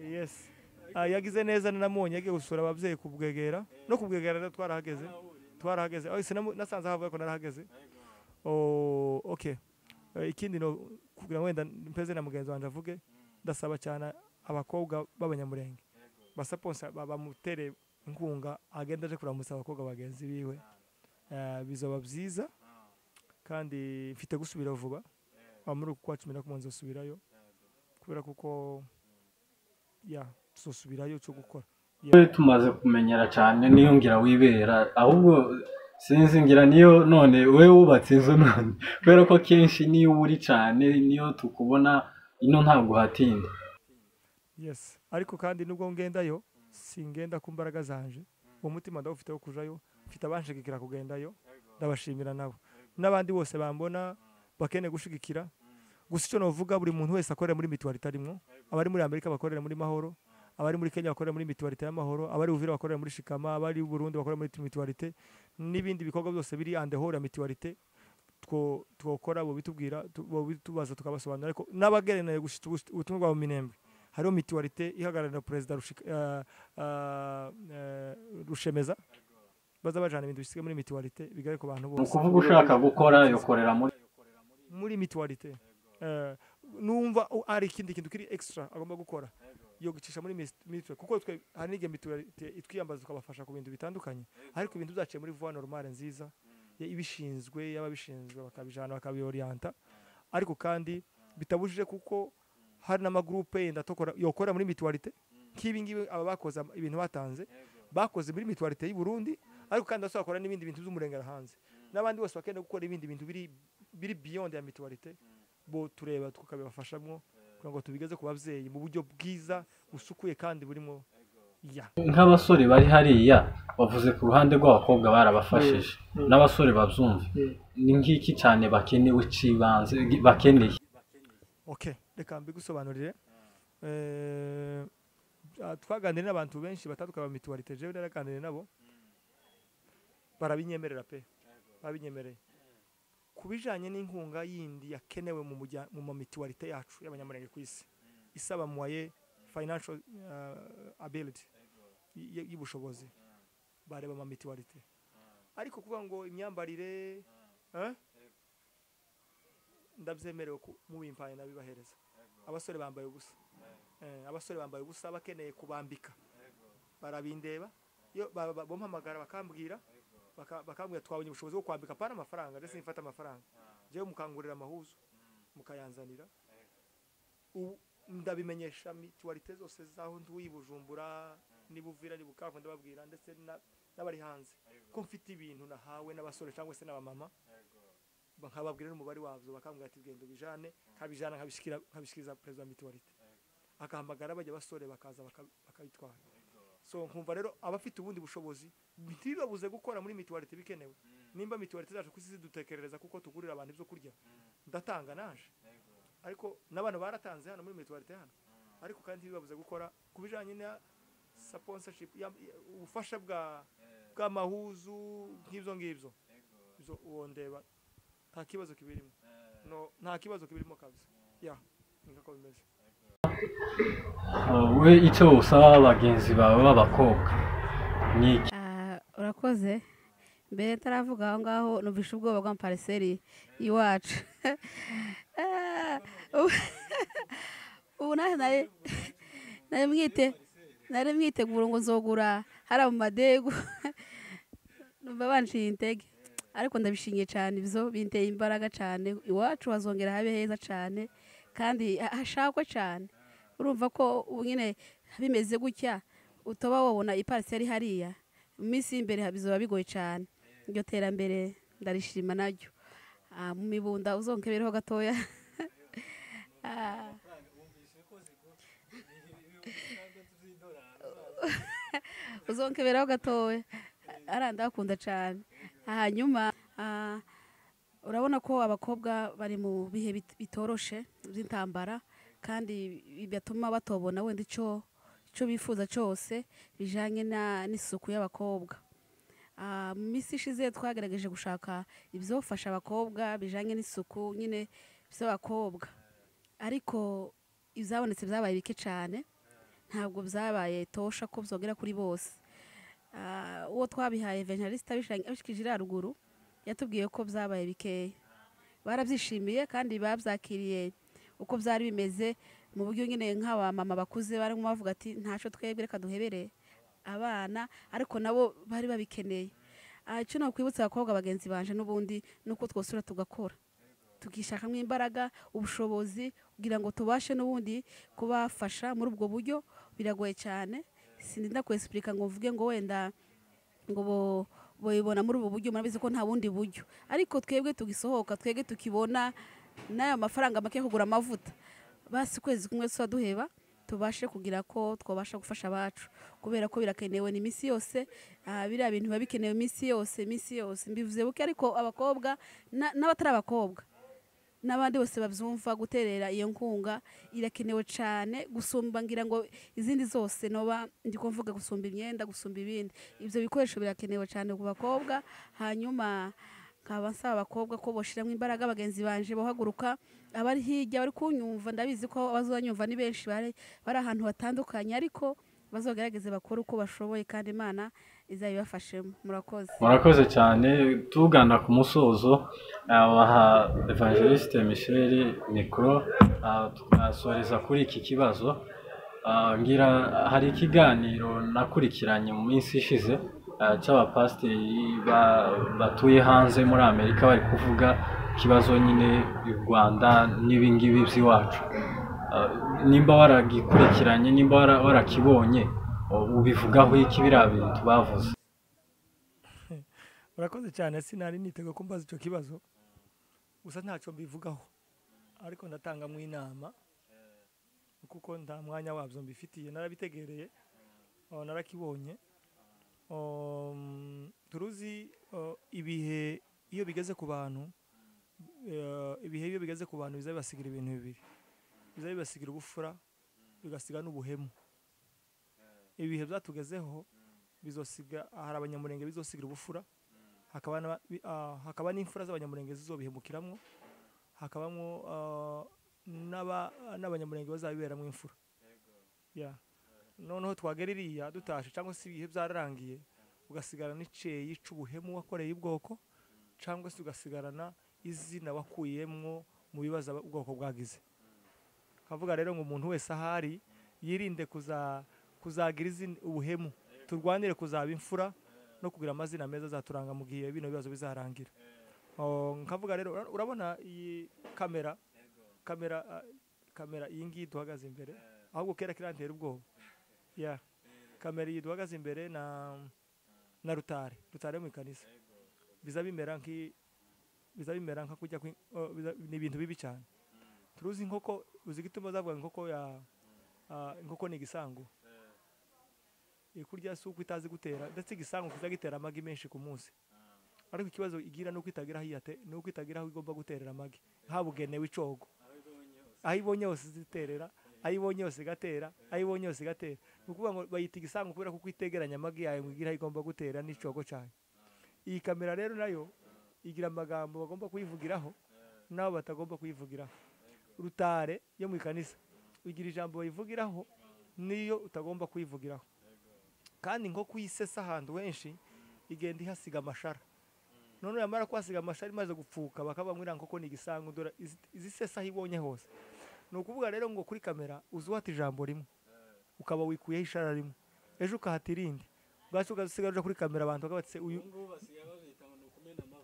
Yes, yagize neza, namubonye yagiye gusura ababyeyi kubwegera no kubwegera, twarahageze nasanze havuye ko narahageze. Okay, ikindi no kugira ngo wenda mpeze na mugenzi wanjye avuge, ndasaba cyane abakobwa b'abanyamurenge basaponsa bamutere inkunga, agenda aje kuramutsa abakobwa bagenzi biwe, bizoba byiza. Kandi mfite gusubira vuba muri uku kwa 11 nzosubirayo, kubera kuko ya tuzosubirayo cyo gukora. Tumaze kumenyera cyane niyo ngira wibera, ahubwo sinzi ngira niyo none we wubatse inzu none, kubera ko kenshi niyo uri cyane niyo tukubona ino ntabwo hatinda. Yes, ariko kandi nubwo ngendayo singenda ku mbaraga zanje, umutima ndawufite wo kujayo, mfite abanshigikira kugendayo, ndabashimira nabo n'abandi bose bambona bakeneye gushigikira. Gusa icyo novuga, buri muntu wese akorera muri mituwarite arimo, abari muri Amerika bakorera muri Mahoro, abari muri Kenya bakorera muri mituwarite y'Amahoro, abari Uvira bakorera muri Shikama, abari Burundi bakorera muri mituwarite, n'ibindi bikorwa byose biri ande hora mituwarite twokora bo bitubwira, bo bitubaza tukabasobanurira. Ariko n'abagereneye gushita ubutumwa bwa Minembwe, hariho mituwarite ihagararira Perezida Rushemeza, baza bajana ibintu bisigaye muri mituwarite bigare ku bantu bose. Ukuvuga ushaka gukora yokorera muri mituwarite. Numva ari ikindi kintu kiri extra agomba gukora yo gicisha muri mituwarite, kuko twe hari n'igihe mituwarite itwiyambaza tukabafasha ku bintu bitandukanye, ariko ibintu byaciye muri voie normale nziza ibishinzwe, y'ababishinzwe bakabijana bakabiorienta. Ariko kandi bitabujije kuko hari n'amagroupe yenda tokora yokora muri mituwarite nk'ibi ngibi, aba bakoze ibintu batanze bakoze muri mituwarite y'u Burundi, ariko kandi basakora n'ibindi bintu by'umurengera hanze, n'abandi bose bakeneye gukora ibindi bintu biri beyond ya mituwarite, bo tureba tukabibafashamwo kugira ngo tubigeze ku babyeyi mu buryo bwiza busukuye kandi burimo. Nk'abasore bari hariya bavuze ku ruhande rw'abakobwa barabafashije, n'abasore babyumva ni ngiki cyane bakenewe cibanze bakeneye. Okay, reka mbigusobanurire. Twaganiriye n'abantu benshi batandukanye ba mituwarite, jewe naraganiriye nabo barabinyemerera pe, babinyemereye kubijanye n'inkunga yindi yakenewe mu mituwarite yacu y'abanyamurenge ku isi, isaba moye financial ability y'ubushobozi, bareba ama mituwarite. Ariko kuvuga ngo imyambarire ndabyemerewe mubimpaye nabibahereza. Abasore bambaye ubusa, abasore bambaye ubusa bakeneye kubambika, barabindeba iyo bampamagara bakambwira bakambwira twabonye ubushobozi bwo kwambika, pana amafaranga ndetse nifata amafaranga jewe mukangurira amahuzo mukayanzanira. Ndabimenyesha mituwarite zose zaho nduye Bujumbura nibuvira nibukavu, ndababwira ndetse n'abari hanze ko mfite ibintu nahawe n'abasore cyangwa se n'abamama, nkababwira n'umubare wabyo, bakambwira ati genda ubijane, nkabijana nkabishikiriza perezida wa mituwarite, akahamagara bajya basore bakaza bakabitwara. So nkumva rero abafite ubundi bushobozi ntibabuze gukora muri mituwarite bikenewe. Nimba mituwarite zacu kusi zidutekerereza kuko tugurira abantu ibyo kurya, ndatanga naje, ariko n'abantu baratanze hano muri mituwarite hano, ariko kandi ntibabuze gukora kubijanye na sponsorship, ubufasha bw'amahuzu nk'ibyo ngibyo. Ibyo uwo ndeba nta kibazo kibirimo, no nta kibazo kibirimo kabisa. Ya niko bimeze. We icyo usaba bagenzi bawe b'abakobwa ni iki? Urakoze. Mbere ntaravuga aho ngaho numvishe ubwoba bwa pariseri iwacu. Ubu nari mwitegura ngo nzogura hara mu madego, numva banciye intege, ariko ndabishingiye cyane, ibyo binteye imbaraga cyane. Iwacu hazongera habe heza cyane kandi hashakwe cyane. Urumva ko ubu nyine bimeze gutya, utoba wabona ipariseri hariya mu minsi y'imbere bizoba bigoye cyane. Iryo terambere ndarishima naryo. Mu mibunda uzonkebereho gatoya. Uzonkeberaho gatoya, arandakunda cyane. Hanyuma urabona ko abakobwa bari mu bihe bitoroshe by'intambara, kandi bigatuma batobona wenda icyo icyo bifuza cyose bijanye n'isuku y'abakobwa. Mu minsi ishize twagerageje gushaka ibyofasha abakobwa bijanye n'isuku nyine by'abakobwa, ariko ibyabonetse byabaye bike cyane, ntabwo byabaye tosha ko byogera kuri bose. Uwo twabihaye Evangelista abishikije iriya ruguru yatubwiye ko byabaye bikeya, barabyishimiye kandi babyakiriye uko byari bimeze mu buryo nyine nk'abamama bakuze barimo bavuga ati ntacyo twebwe reka duhebere abana, ariko nabo bari babikeneye. Icyo nakwibutsa abakobwa bagenzi banje n'ubundi nuko twosura tugakora tukishakamo imbaraga ubushobozi kugira ngo tubashe n'ubundi kubafasha muri ubwo buryo. Biragoye cyane, sindinda kwesipurika ngo mvuge ngo wenda ngo boyibona muri ubu buryo, murabizi ko nta bundi buryo, ariko twebwe tugisohoka twebwe tukibona n'ayo mafaranga make yo kugura amavuta, basi ukwezi kumwe tuba duheba tubashe kugira ko twabasha gufasha abacu, kubera ko birakenewe ni iminsi yose. Biriya bintu biba bikenewe iminsi yose, iminsi yose mbivuze buke, ariko abakobwa n'abatari abakobwa n'abandi bose babyumva, guterera iyo nkunga irakenewe cyane gusumba ngira ngo izindi zose noba ndi kuvuga gusumba imyenda, gusumba ibindi, ibyo bikoresho birakenewe cyane ku bakobwa. Hanyuma nkaba nsaba abakobwa ko boshiramo imbaraga, bagenzi banje bohaguruka, abari hirya bari kunyumva, ndabizi ko abazanyumva ni benshi bari ahantu hatandukanye, ariko bazogerageze bakore uko bashoboye kandi Imana izabibafashemo. Murakoze. Murakoze cyane. Tugana ku musozo, waha Evangeliste Michel mikoro, tukasoreza kuri iki kibazo. Ngira hari ikiganiro nakurikiranye mu minsi ishize cy'abapasiteri batuye hanze muri Amerika bari kuvuga ikibazo nyine u Rwanda n'ibingibi by'iwacu. Nimba waragikurikiranye, nimba warakibonye, ubivugaho iki biriya bintu bavuze? Urakoze cyane, sinari nitego ko mbaza icyo kibazo, gusa ntacyo mbivugaho, ariko ndatangamo inama kuko nta mwanya wabyo mbifitiye, narabitegereye, narakibonye. Turuzi ibihe iyo bigeze ku bantu, ibihe iyo bigeze ku bantu bizabasigira ibintu bibiri, bizabasigira ubufura bigasiga n'ubuhemu. Ibihe byatugezeho bizosiga, hari abanyamurenge bizosigira ubufura, hakaba n'imfura z'abanyamurenge zizobihemukiramwo, hakabamwo n'abanyamurenge bazabiberamwo imfura. Noneho twagera iriya dutashe cyangwa se ibihe byararangiye, ugasigarana n'iceyi c'ubuhemu wakoreye ubwoko, cyangwa se ugasigarana izina wakuyemwo mu bibazo ubwoko bwagize. Kavuga rero ngo umuntu wese ahari yirinde kuzagira izina ubuhemu, turwanire kuzaba imfura no kugira amazina meza azaturanga mu gihe bino bibazo bizarangira. Nkavuga rero, urabona iyi kamera, kamera iyi ngiyi duhagaze imbere, ahubwo kera kirantera ubwoba. Kamera iyi duhagaze imbere na rutare mu ikanisa, biza bimera nka kujya ni ibintu bibi cyane. Turuzi inkoko, uzi igituma zavuga inkoko ya inkoko ni igisango, ikurya si uko itazi gutera, ndetse igisango kiza gitera amagi menshi ku munsi, ariko ikibazo igira nuko itagira aho iyate, nuko itagira aho igomba guterera amagi habugenewe icogo, aho ibonye hose ziterera, aho ibonye hose igatera, aho ibonye hose igatera. Ni ukuvuga ngo bayita igisango kubera kuko itegeranya amagi yayo ngo igire aho igomba gutera n'icogo cyayo. Iyi kamera rero nayo igira amagambo bagomba kuyivugiraho n'abo batagomba kuyivugiraho. Rutare yo mu ikanisa igira ijambo bayivugiraho niyo utagomba kuyivugiraho, kandi nko kuyisesa ahantu henshi igenda ihasiga amashara. None yamara kuhasiga amashara imaze gupfuka bakabamwira nkoko ni igisango, dore izisesa aho ibonye hose. Ni ukuvuga rero ngo kuri kamera uzuhata ijambo rimwe ukaba wikuyeho ishara rimwe, ejo ukahata irindi, bwacu ugasigara uja kuri kamera abantu bakabatse uyu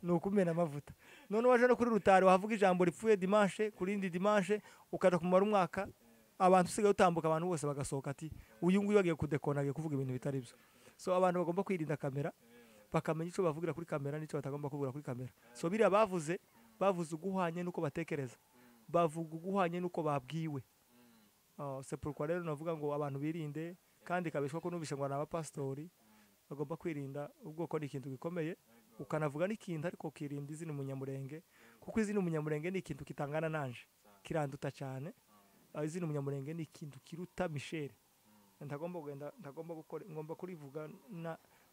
ni ukumena amavuta. None waje no kuri rutare wavuga ijambo ripfuye dimanche kuri indi dimanche, ukaja kumara umwaka abantu usigaye utambuka abantu bose bagasohoka ati uyu nguyu agiye kudekona, agiye kuvuga ibintu bitari byo. So abantu bagomba kwirinda kamera, bakamenya icyo bavugira kuri kamera n'icyo batagomba kuvugira kuri kamera. So biriya bavuze uguhanye nuko batekereza, bavuga uguhanye nuko babwiwe. C'est pourquoi rero navuga ngo abantu birinde, kandi kabeshwa ko nubishe ngo n'abapastori bagomba kwirinda ubwoko ni ikintu gikomeye, ukanavuga n'ikintu ariko ukirinda izina umunyamurenge, kuko izina umunyamurenge ni ikintu kitangana nanje, kiranduta cyane. Izina umunyamurenge ni ikintu kiruta Michel. Ntagomba kugenda, ntagomba gukora, ngomba kurivuga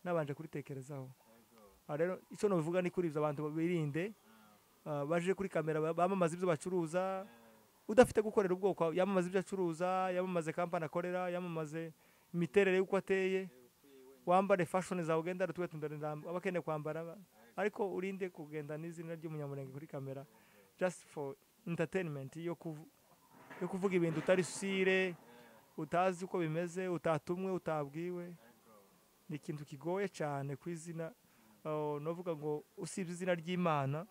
nabanje kuritekerezaho. Rero icyo nobivuga ni kuri ibyo, abantu birinde baje kuri kamera bamamaza ibyo bacuruza. Udafite gukorera ubwoko, yamamaza ibyo acuruza, yamamaze kampani akorera, yamamaze imiterere y'uko ateye, wambare fashion zawe, ugenda twe tundana abakeneye kwambara, ariko urinde kugenda n'izina ry'Umunyamurenge kuri kamera just for entertainment, yo kuvuga ibintu utari sure, utazi uko bimeze, utatumwe, utabwiwe. Ni ikintu kigoye cyane ku izina. Novuga ngo usibye izina ry'Imana,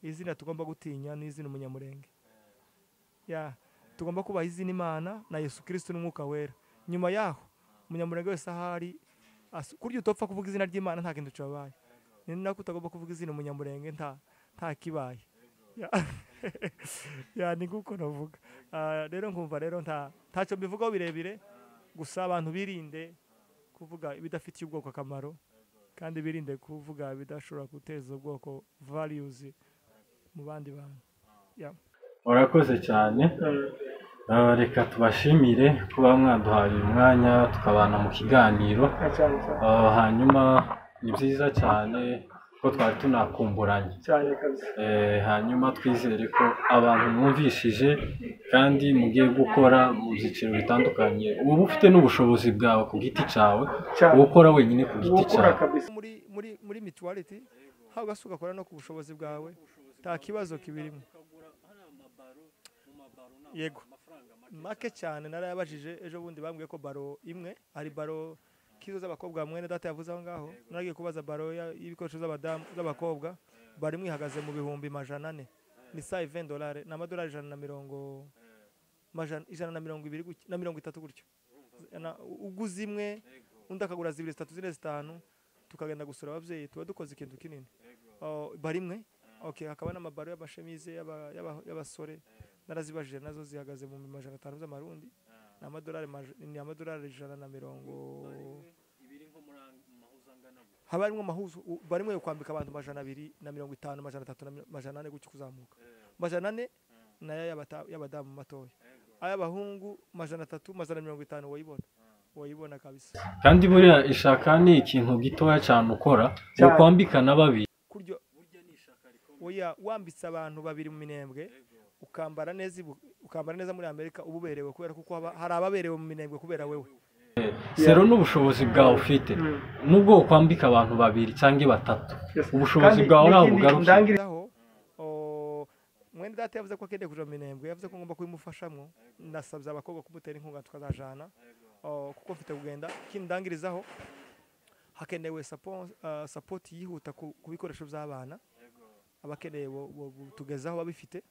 izina tugomba gutinya ni izina Umunyamurenge. Ya, tugomba kubaha izina Imana na Yesu Kristo n'Umwuka Wera. Nyuma yaho Umunyamurenge wese ahari, kurya utopfa kuvuga izina ry'Imana nta kintu cyabaye, ni nako utagomba kuvuga izina Umunyamurenge nta kibaye. Ya, ni nguko navuga. Rero nkumva rero ntacyo mbivugaho birebire, gusa abantu birinde kuvuga ibidafitiye ubwoko akamaro, kandi birinde kuvuga ibidashobora guteza ubwoko values mu bandi bantu. Urakoze cyane. Reka tubashimire kuba mwaduhaye uyu mwanya tukabana mu kiganiro. Cyane cyane. Hanyuma ni byiza cyane ko twari tunakumburanye. Cyane kabisa. Hanyuma twizere ko abantu mwumvishije kandi mugiye gukora mu byiciro bitandukanye, uba ufite n'ubushobozi bwawe ku giti cyawe, Cyane. ukora wenyine ku giti Gukora cyawe. kabisa. Muri mutuality aho ugasuka ugakora no ku bushobozi bwawe, nta kibazo kibirimo. Yego, make cyane. Narayabajije ejo bundi, bambwiye ko baro imwe hari baro kizo z'abakobwa, mwene data yavuze aho ngaho. Naragiye kubaza baro y'ibikoresho z'abadamu, z'abakobwa, baro imwe ihagaze mu 400,000, ni $20, ni amadolari ijana na mirongo 120 gutya, na 30 gutyo. Uguze imwe, undi akagura zibiri, zitatu, zine, zitanu, tukagenda gusura ababyeyi, tuba dukoze ikintu kinini. Oh, baro imwe, okay. Hakaba n'amabaro y'amashemize y'abasore, narazibajije, nazo zihagaze mu 500 z'amarundi, ni amadolari ni amadolari 120. Haba harimo amahuzu, bari mwe kwambika abantu 250, 300 na 400 gutyo kuzamuka. 400 nayo y'abadamu matoya, ay'abahungu 300, 150, wayibona kabisa. Kandi buriya ishaka ni ikintu gitoya cyane ukora Cyane. ukwambika na babiri. Kurya oya, wambitse abantu babiri mu Minembwe, ukambara neza ukambara neza muri Amerika, uba uberewe, kubera kuko hari ababerewe mu Minembwe kubera wewe. Sero n'ubushobozi bwawe ufite, nubwo ukwambika abantu babiri cyangwa batatu, ubushobozi Kandi bwawe ntabwo n'ikindi bugarukira. Aho mwene data yavuze ko akeneye kuja mu Minembwe, yavuze ko ngomba kubimufashamwo. Nasabye abakobwa kumutera inkunga tukazajana, kuko mfite kugenda. Ikindi ndangirizaho, hakenewe support yihuta ku bikoresho by'abana, abakeneye tugezaho babifite.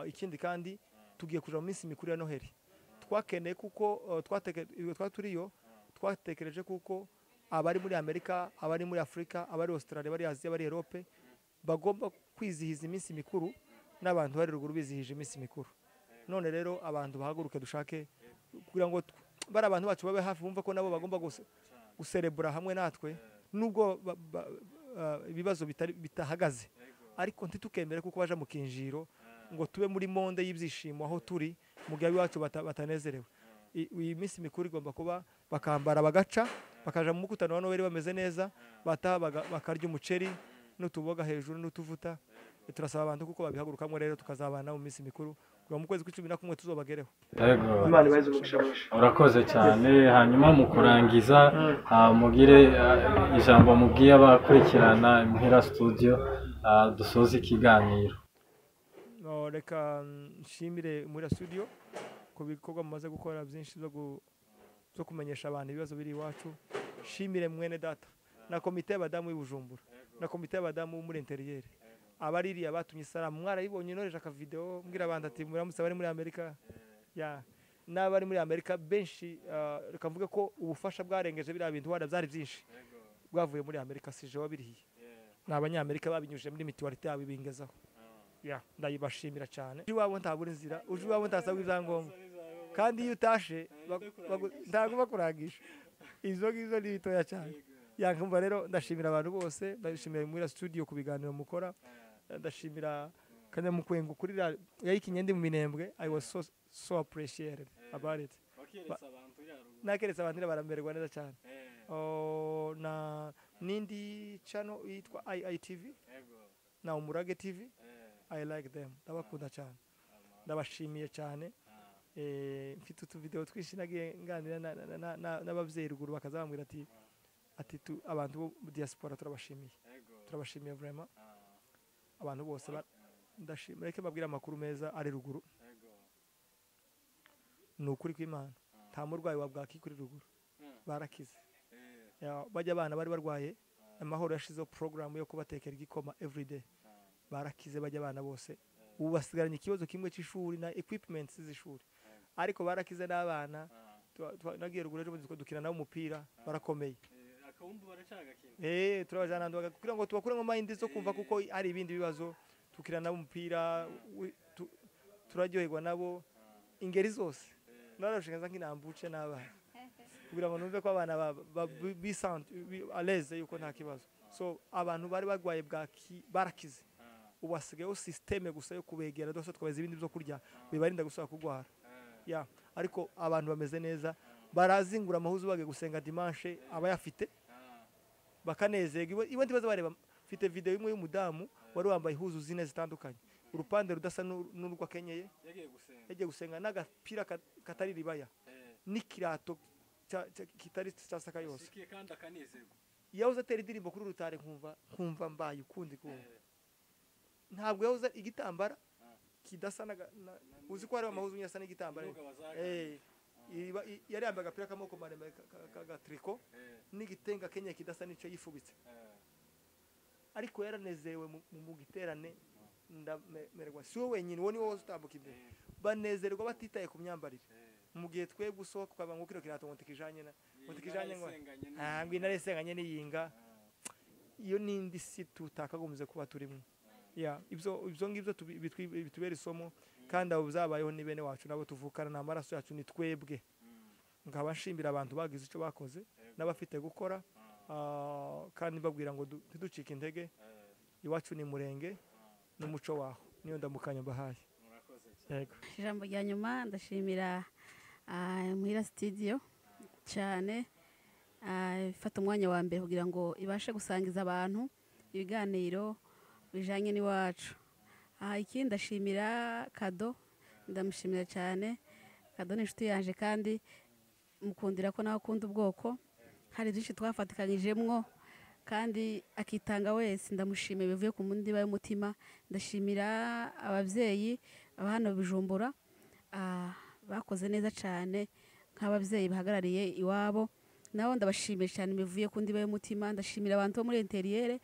Ikindi kandi tugiye kuja mu minsi mikuru ya Noheli, twakeneye kuko twari turiyo, twatekereje kuko abari muri Amerika, abari muri Afurika, abari Australia, abari Aziya, abari Europe bagomba kwizihiza iminsi mikuru n'abantu bari ruguru bizihije iminsi mikuru. None rero abantu bahaguruke dushake kugira ngo bari abantu bacu babe hafi, bumva ko nabo bagomba guserebura hamwe natwe, nubwo ibibazo bitahagaze, ariko ntitukemere kuko baja mu kinjiro ngo tube muri monde y'ibyishimo aho turi mu gihe iwacu batanezerewe. Iyi minsi mikuru igomba kuba bakambara, bagaca bakaja mu mukutano wa Noheli bameze neza, bataha bakarya umuceri n'utuboga hejuru n'utuvuta. Turasaba abantu kuko babihagurukamo rero, tukazabana mu minsi mikuru kuva mu kwezi kw'icumi na kumwe tuzobagereho. Yego. Imana ibahe umugisha mwinshi. Urakoze cyane. Hanyuma mu kurangiza, mugire ijambo mubwiye abakurikirana Imuhira Studio, dusoze ikiganiro. No, reka nshimire Imuhira Studio ku bikorwa mumaze gukora byinshi byo kumenyesha abantu ibibazo biri iwacu. Nshimire mwene data na komite y'abadamu y'Ibujumbura na komite y'abadamu muri intérieur, abaririya batumye isaramu, mwarayibonye, noreje akavideo mbwira abantu ati muramutse abari muri Amerika. Ya, n'abari muri Amerika benshi, reka mvuge ko ubufasha bwarengeje biriya bintu wenda byari byinshi bwavuye muri Amerika, si je wabirihiye, ni Abanyamerika babinyujije muri mutualité yabo ibingezaho. Ya, ndayibashimira cyane. Uje iwabo ntabura inzira, uje iwabo ntasabwa ibyangombwa, kandi iyo utashe ntabwo bakurangisha. Izo ngizo ni bitoya cyane. Ya, nkumva rero ndashimira abantu bose, ndashimira muri studio ku biganiro mukora, ndashimira Kanyamukwengo kuri yayikinye ndi mu Minembwe. I was so appreciated about it. Nakeretse abantu baramererwa neza cyane. Na nindi channel yitwa IITV na Umurage TV. I like them, ndabakunda cyane, ndabashimiye cyane. Mfite utu video twinshi nagiye nganira n'abavyeyi ruguru bakazabambwira ati abantu bo diaspora turabashimiye, turabashimiye vraiment. Abantu bose ndashimira, reke babwira amakuru meza ari ruguru. Ni ukuri kw'Imana, nta murwayi wa bwaki kuri ruguru, barakize. Bajya abana bari barwaye, Amahoro yashizeho program yo kubatekera igikoma everyday, barakize bajya abana bose. Ubu basigaranye ikibazo kimwe cy'ishuri na equipments z'ishuri, ariko barakize n'abana. Nagiye ruguru ejo dukina nabo umupira, barakomeye. Turabajana kugira ngo tubakuremo mind zo kumva kuko ari ibindi bibazo. Tukina nabo umupira, turaryoherwa nabo ingeri zose. Narashinga nkinambuce n'abana kugira ngo numve ko abana à l'aise yuko nta kibazo. So abantu bari barwaye bwaki barakize, ubu hasigayeho systeme gusa yo kubegera dose twabeza ibindi byo kurya bibarinda gusubira kurwara. Ya, ariko abantu bameze neza, barazingura amahuzu bagiye gusenga dimanche abayafite bakanezerwa. Iwe ntibaza bareba. Mfite video imwe y'umudamu wari wambaye ihuzu zine zitandukanye, urupande rudasa n'urwa kenyeye, yagiye gusenga n'agapira katari ribaya n'ikirato kitari cyasaka yose. Yahoze atera indirimbo kuri rutare, nkumva mbaye ukundi kumva. Ntabwo yahoze igitambara kidasa na uzi ko hari amahuzu nyasa n'igitambara. Yari yambaye agapira k'amaboko maremare k'agatriko n'igitenga kenyeye kidasa n'icyo yifubitse, ariko yaranezerewe mu giterane. Ndamererwa si wowe wenyine, uwo ni wowe utambuka imbere, banezerwa batitaye ku myambarire. Mu gihe twe gusohoka ukaba ngo kino kirato ngo tikijanye na ngo tikijanye ngo ngwina resenganye n'iyinga, iyo nindi si tutakagombye kuba turimo. Ya, ibyo ngibyo bitubera isomo, kandi abo byabayeho ni bene wacu nabo tuvukana, na amaraso yacu ni twebwe. Nkaba nshimira abantu bagize icyo bakoze n'abafite gukora, kandi mbabwira ngo ntiducike intege. Iwacu ni murenge n'umuco waho, niyo ndamukanya mbahaye. Yego. Ijambo rya nyuma ndashimira Muhira Studio cyane, ifata umwanya wa mbere kugira ngo ibashe gusangiza abantu ibiganiro bijanye n'iwacu. Ikindi ndashimira Kado, ndamushimira cyane. Kado ni inshuti yanje kandi mukundira ko nawe akunda ubwoko, hari byinshi twafatikanyijemwo kandi akitanga wese, ndamushimiye bivuye ku mundiba y'umutima. Ndashimira abavyeyi aba hano Bujumbura, bakoze neza cyane nk'abavyeyi bahagarariye iwabo, nabo ndabashimiye cyane bivuye ku ndiba y'umutima. Ndashimira abantu bo muri interiere,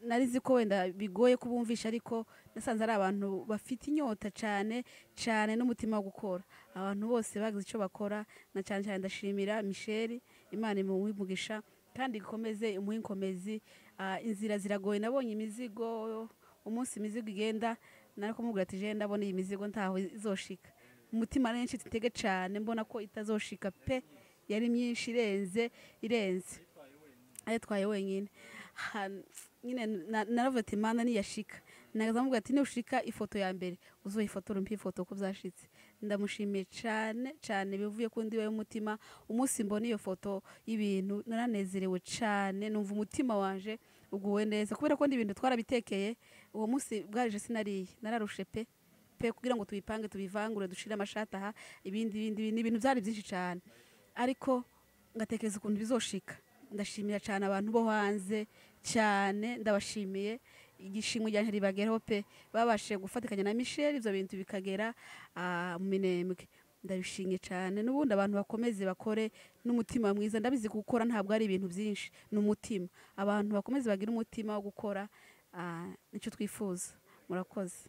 nari nzi ko wenda bigoye kubumvisha, ariko nasanze ari abantu bafite inyota cyane cyane n'umutima wo gukora. Abantu bose bagize icyo bakora, na cyane cyane ndashimira Michel, Imana imuhe umugisha kandi ikomeze imuhe inkomezi. Inzira ziragoye, nabonye imizigo umunsi imizigo igenda, nari kumubwira ati je ndabona iyi mizigo ntaho izoshika. Umutima nari ntege cyane mbona ko itazoshika pe, yari myinshi irenze ayitwaye wenyine. Nyine naravuze ati Imana niyashika, nagamubwira ati nushika ifoto ya mbere uzoyifotora umpe ifoto ko byashitse. Ndamushimiye cyane cyane bivuye ku ndiba y'umutima. Umunsi mbona iyo foto y'ibintu naranezerewe cyane, numva umutima wanje uguwe neza kubera ko n'ibintu twarabitekeye. Uwo munsi bwarije sinariye, nararushe pe kugira ngo tubipange tubivangure dushire amashati aha ibindi ibintu byari byinshi cyane, ariko ngatekereza ukuntu bizoshika. Ndashimira cyane abantu bo hanze cyane, ndabashimiye igishimwe ryanjye ribagereho pe, babashe gufatikanya na Michel ibyo bintu bikagera mu Minembwe. Ndabishimye cyane, n'ubundi abantu bakomeze bakore n'umutima mwiza. Ndabizi gukora ntabwo ari ibintu byinshi, ni umutima. Abantu bakomeze bagira umutima wo gukora, nicyo twifuza. Murakoze.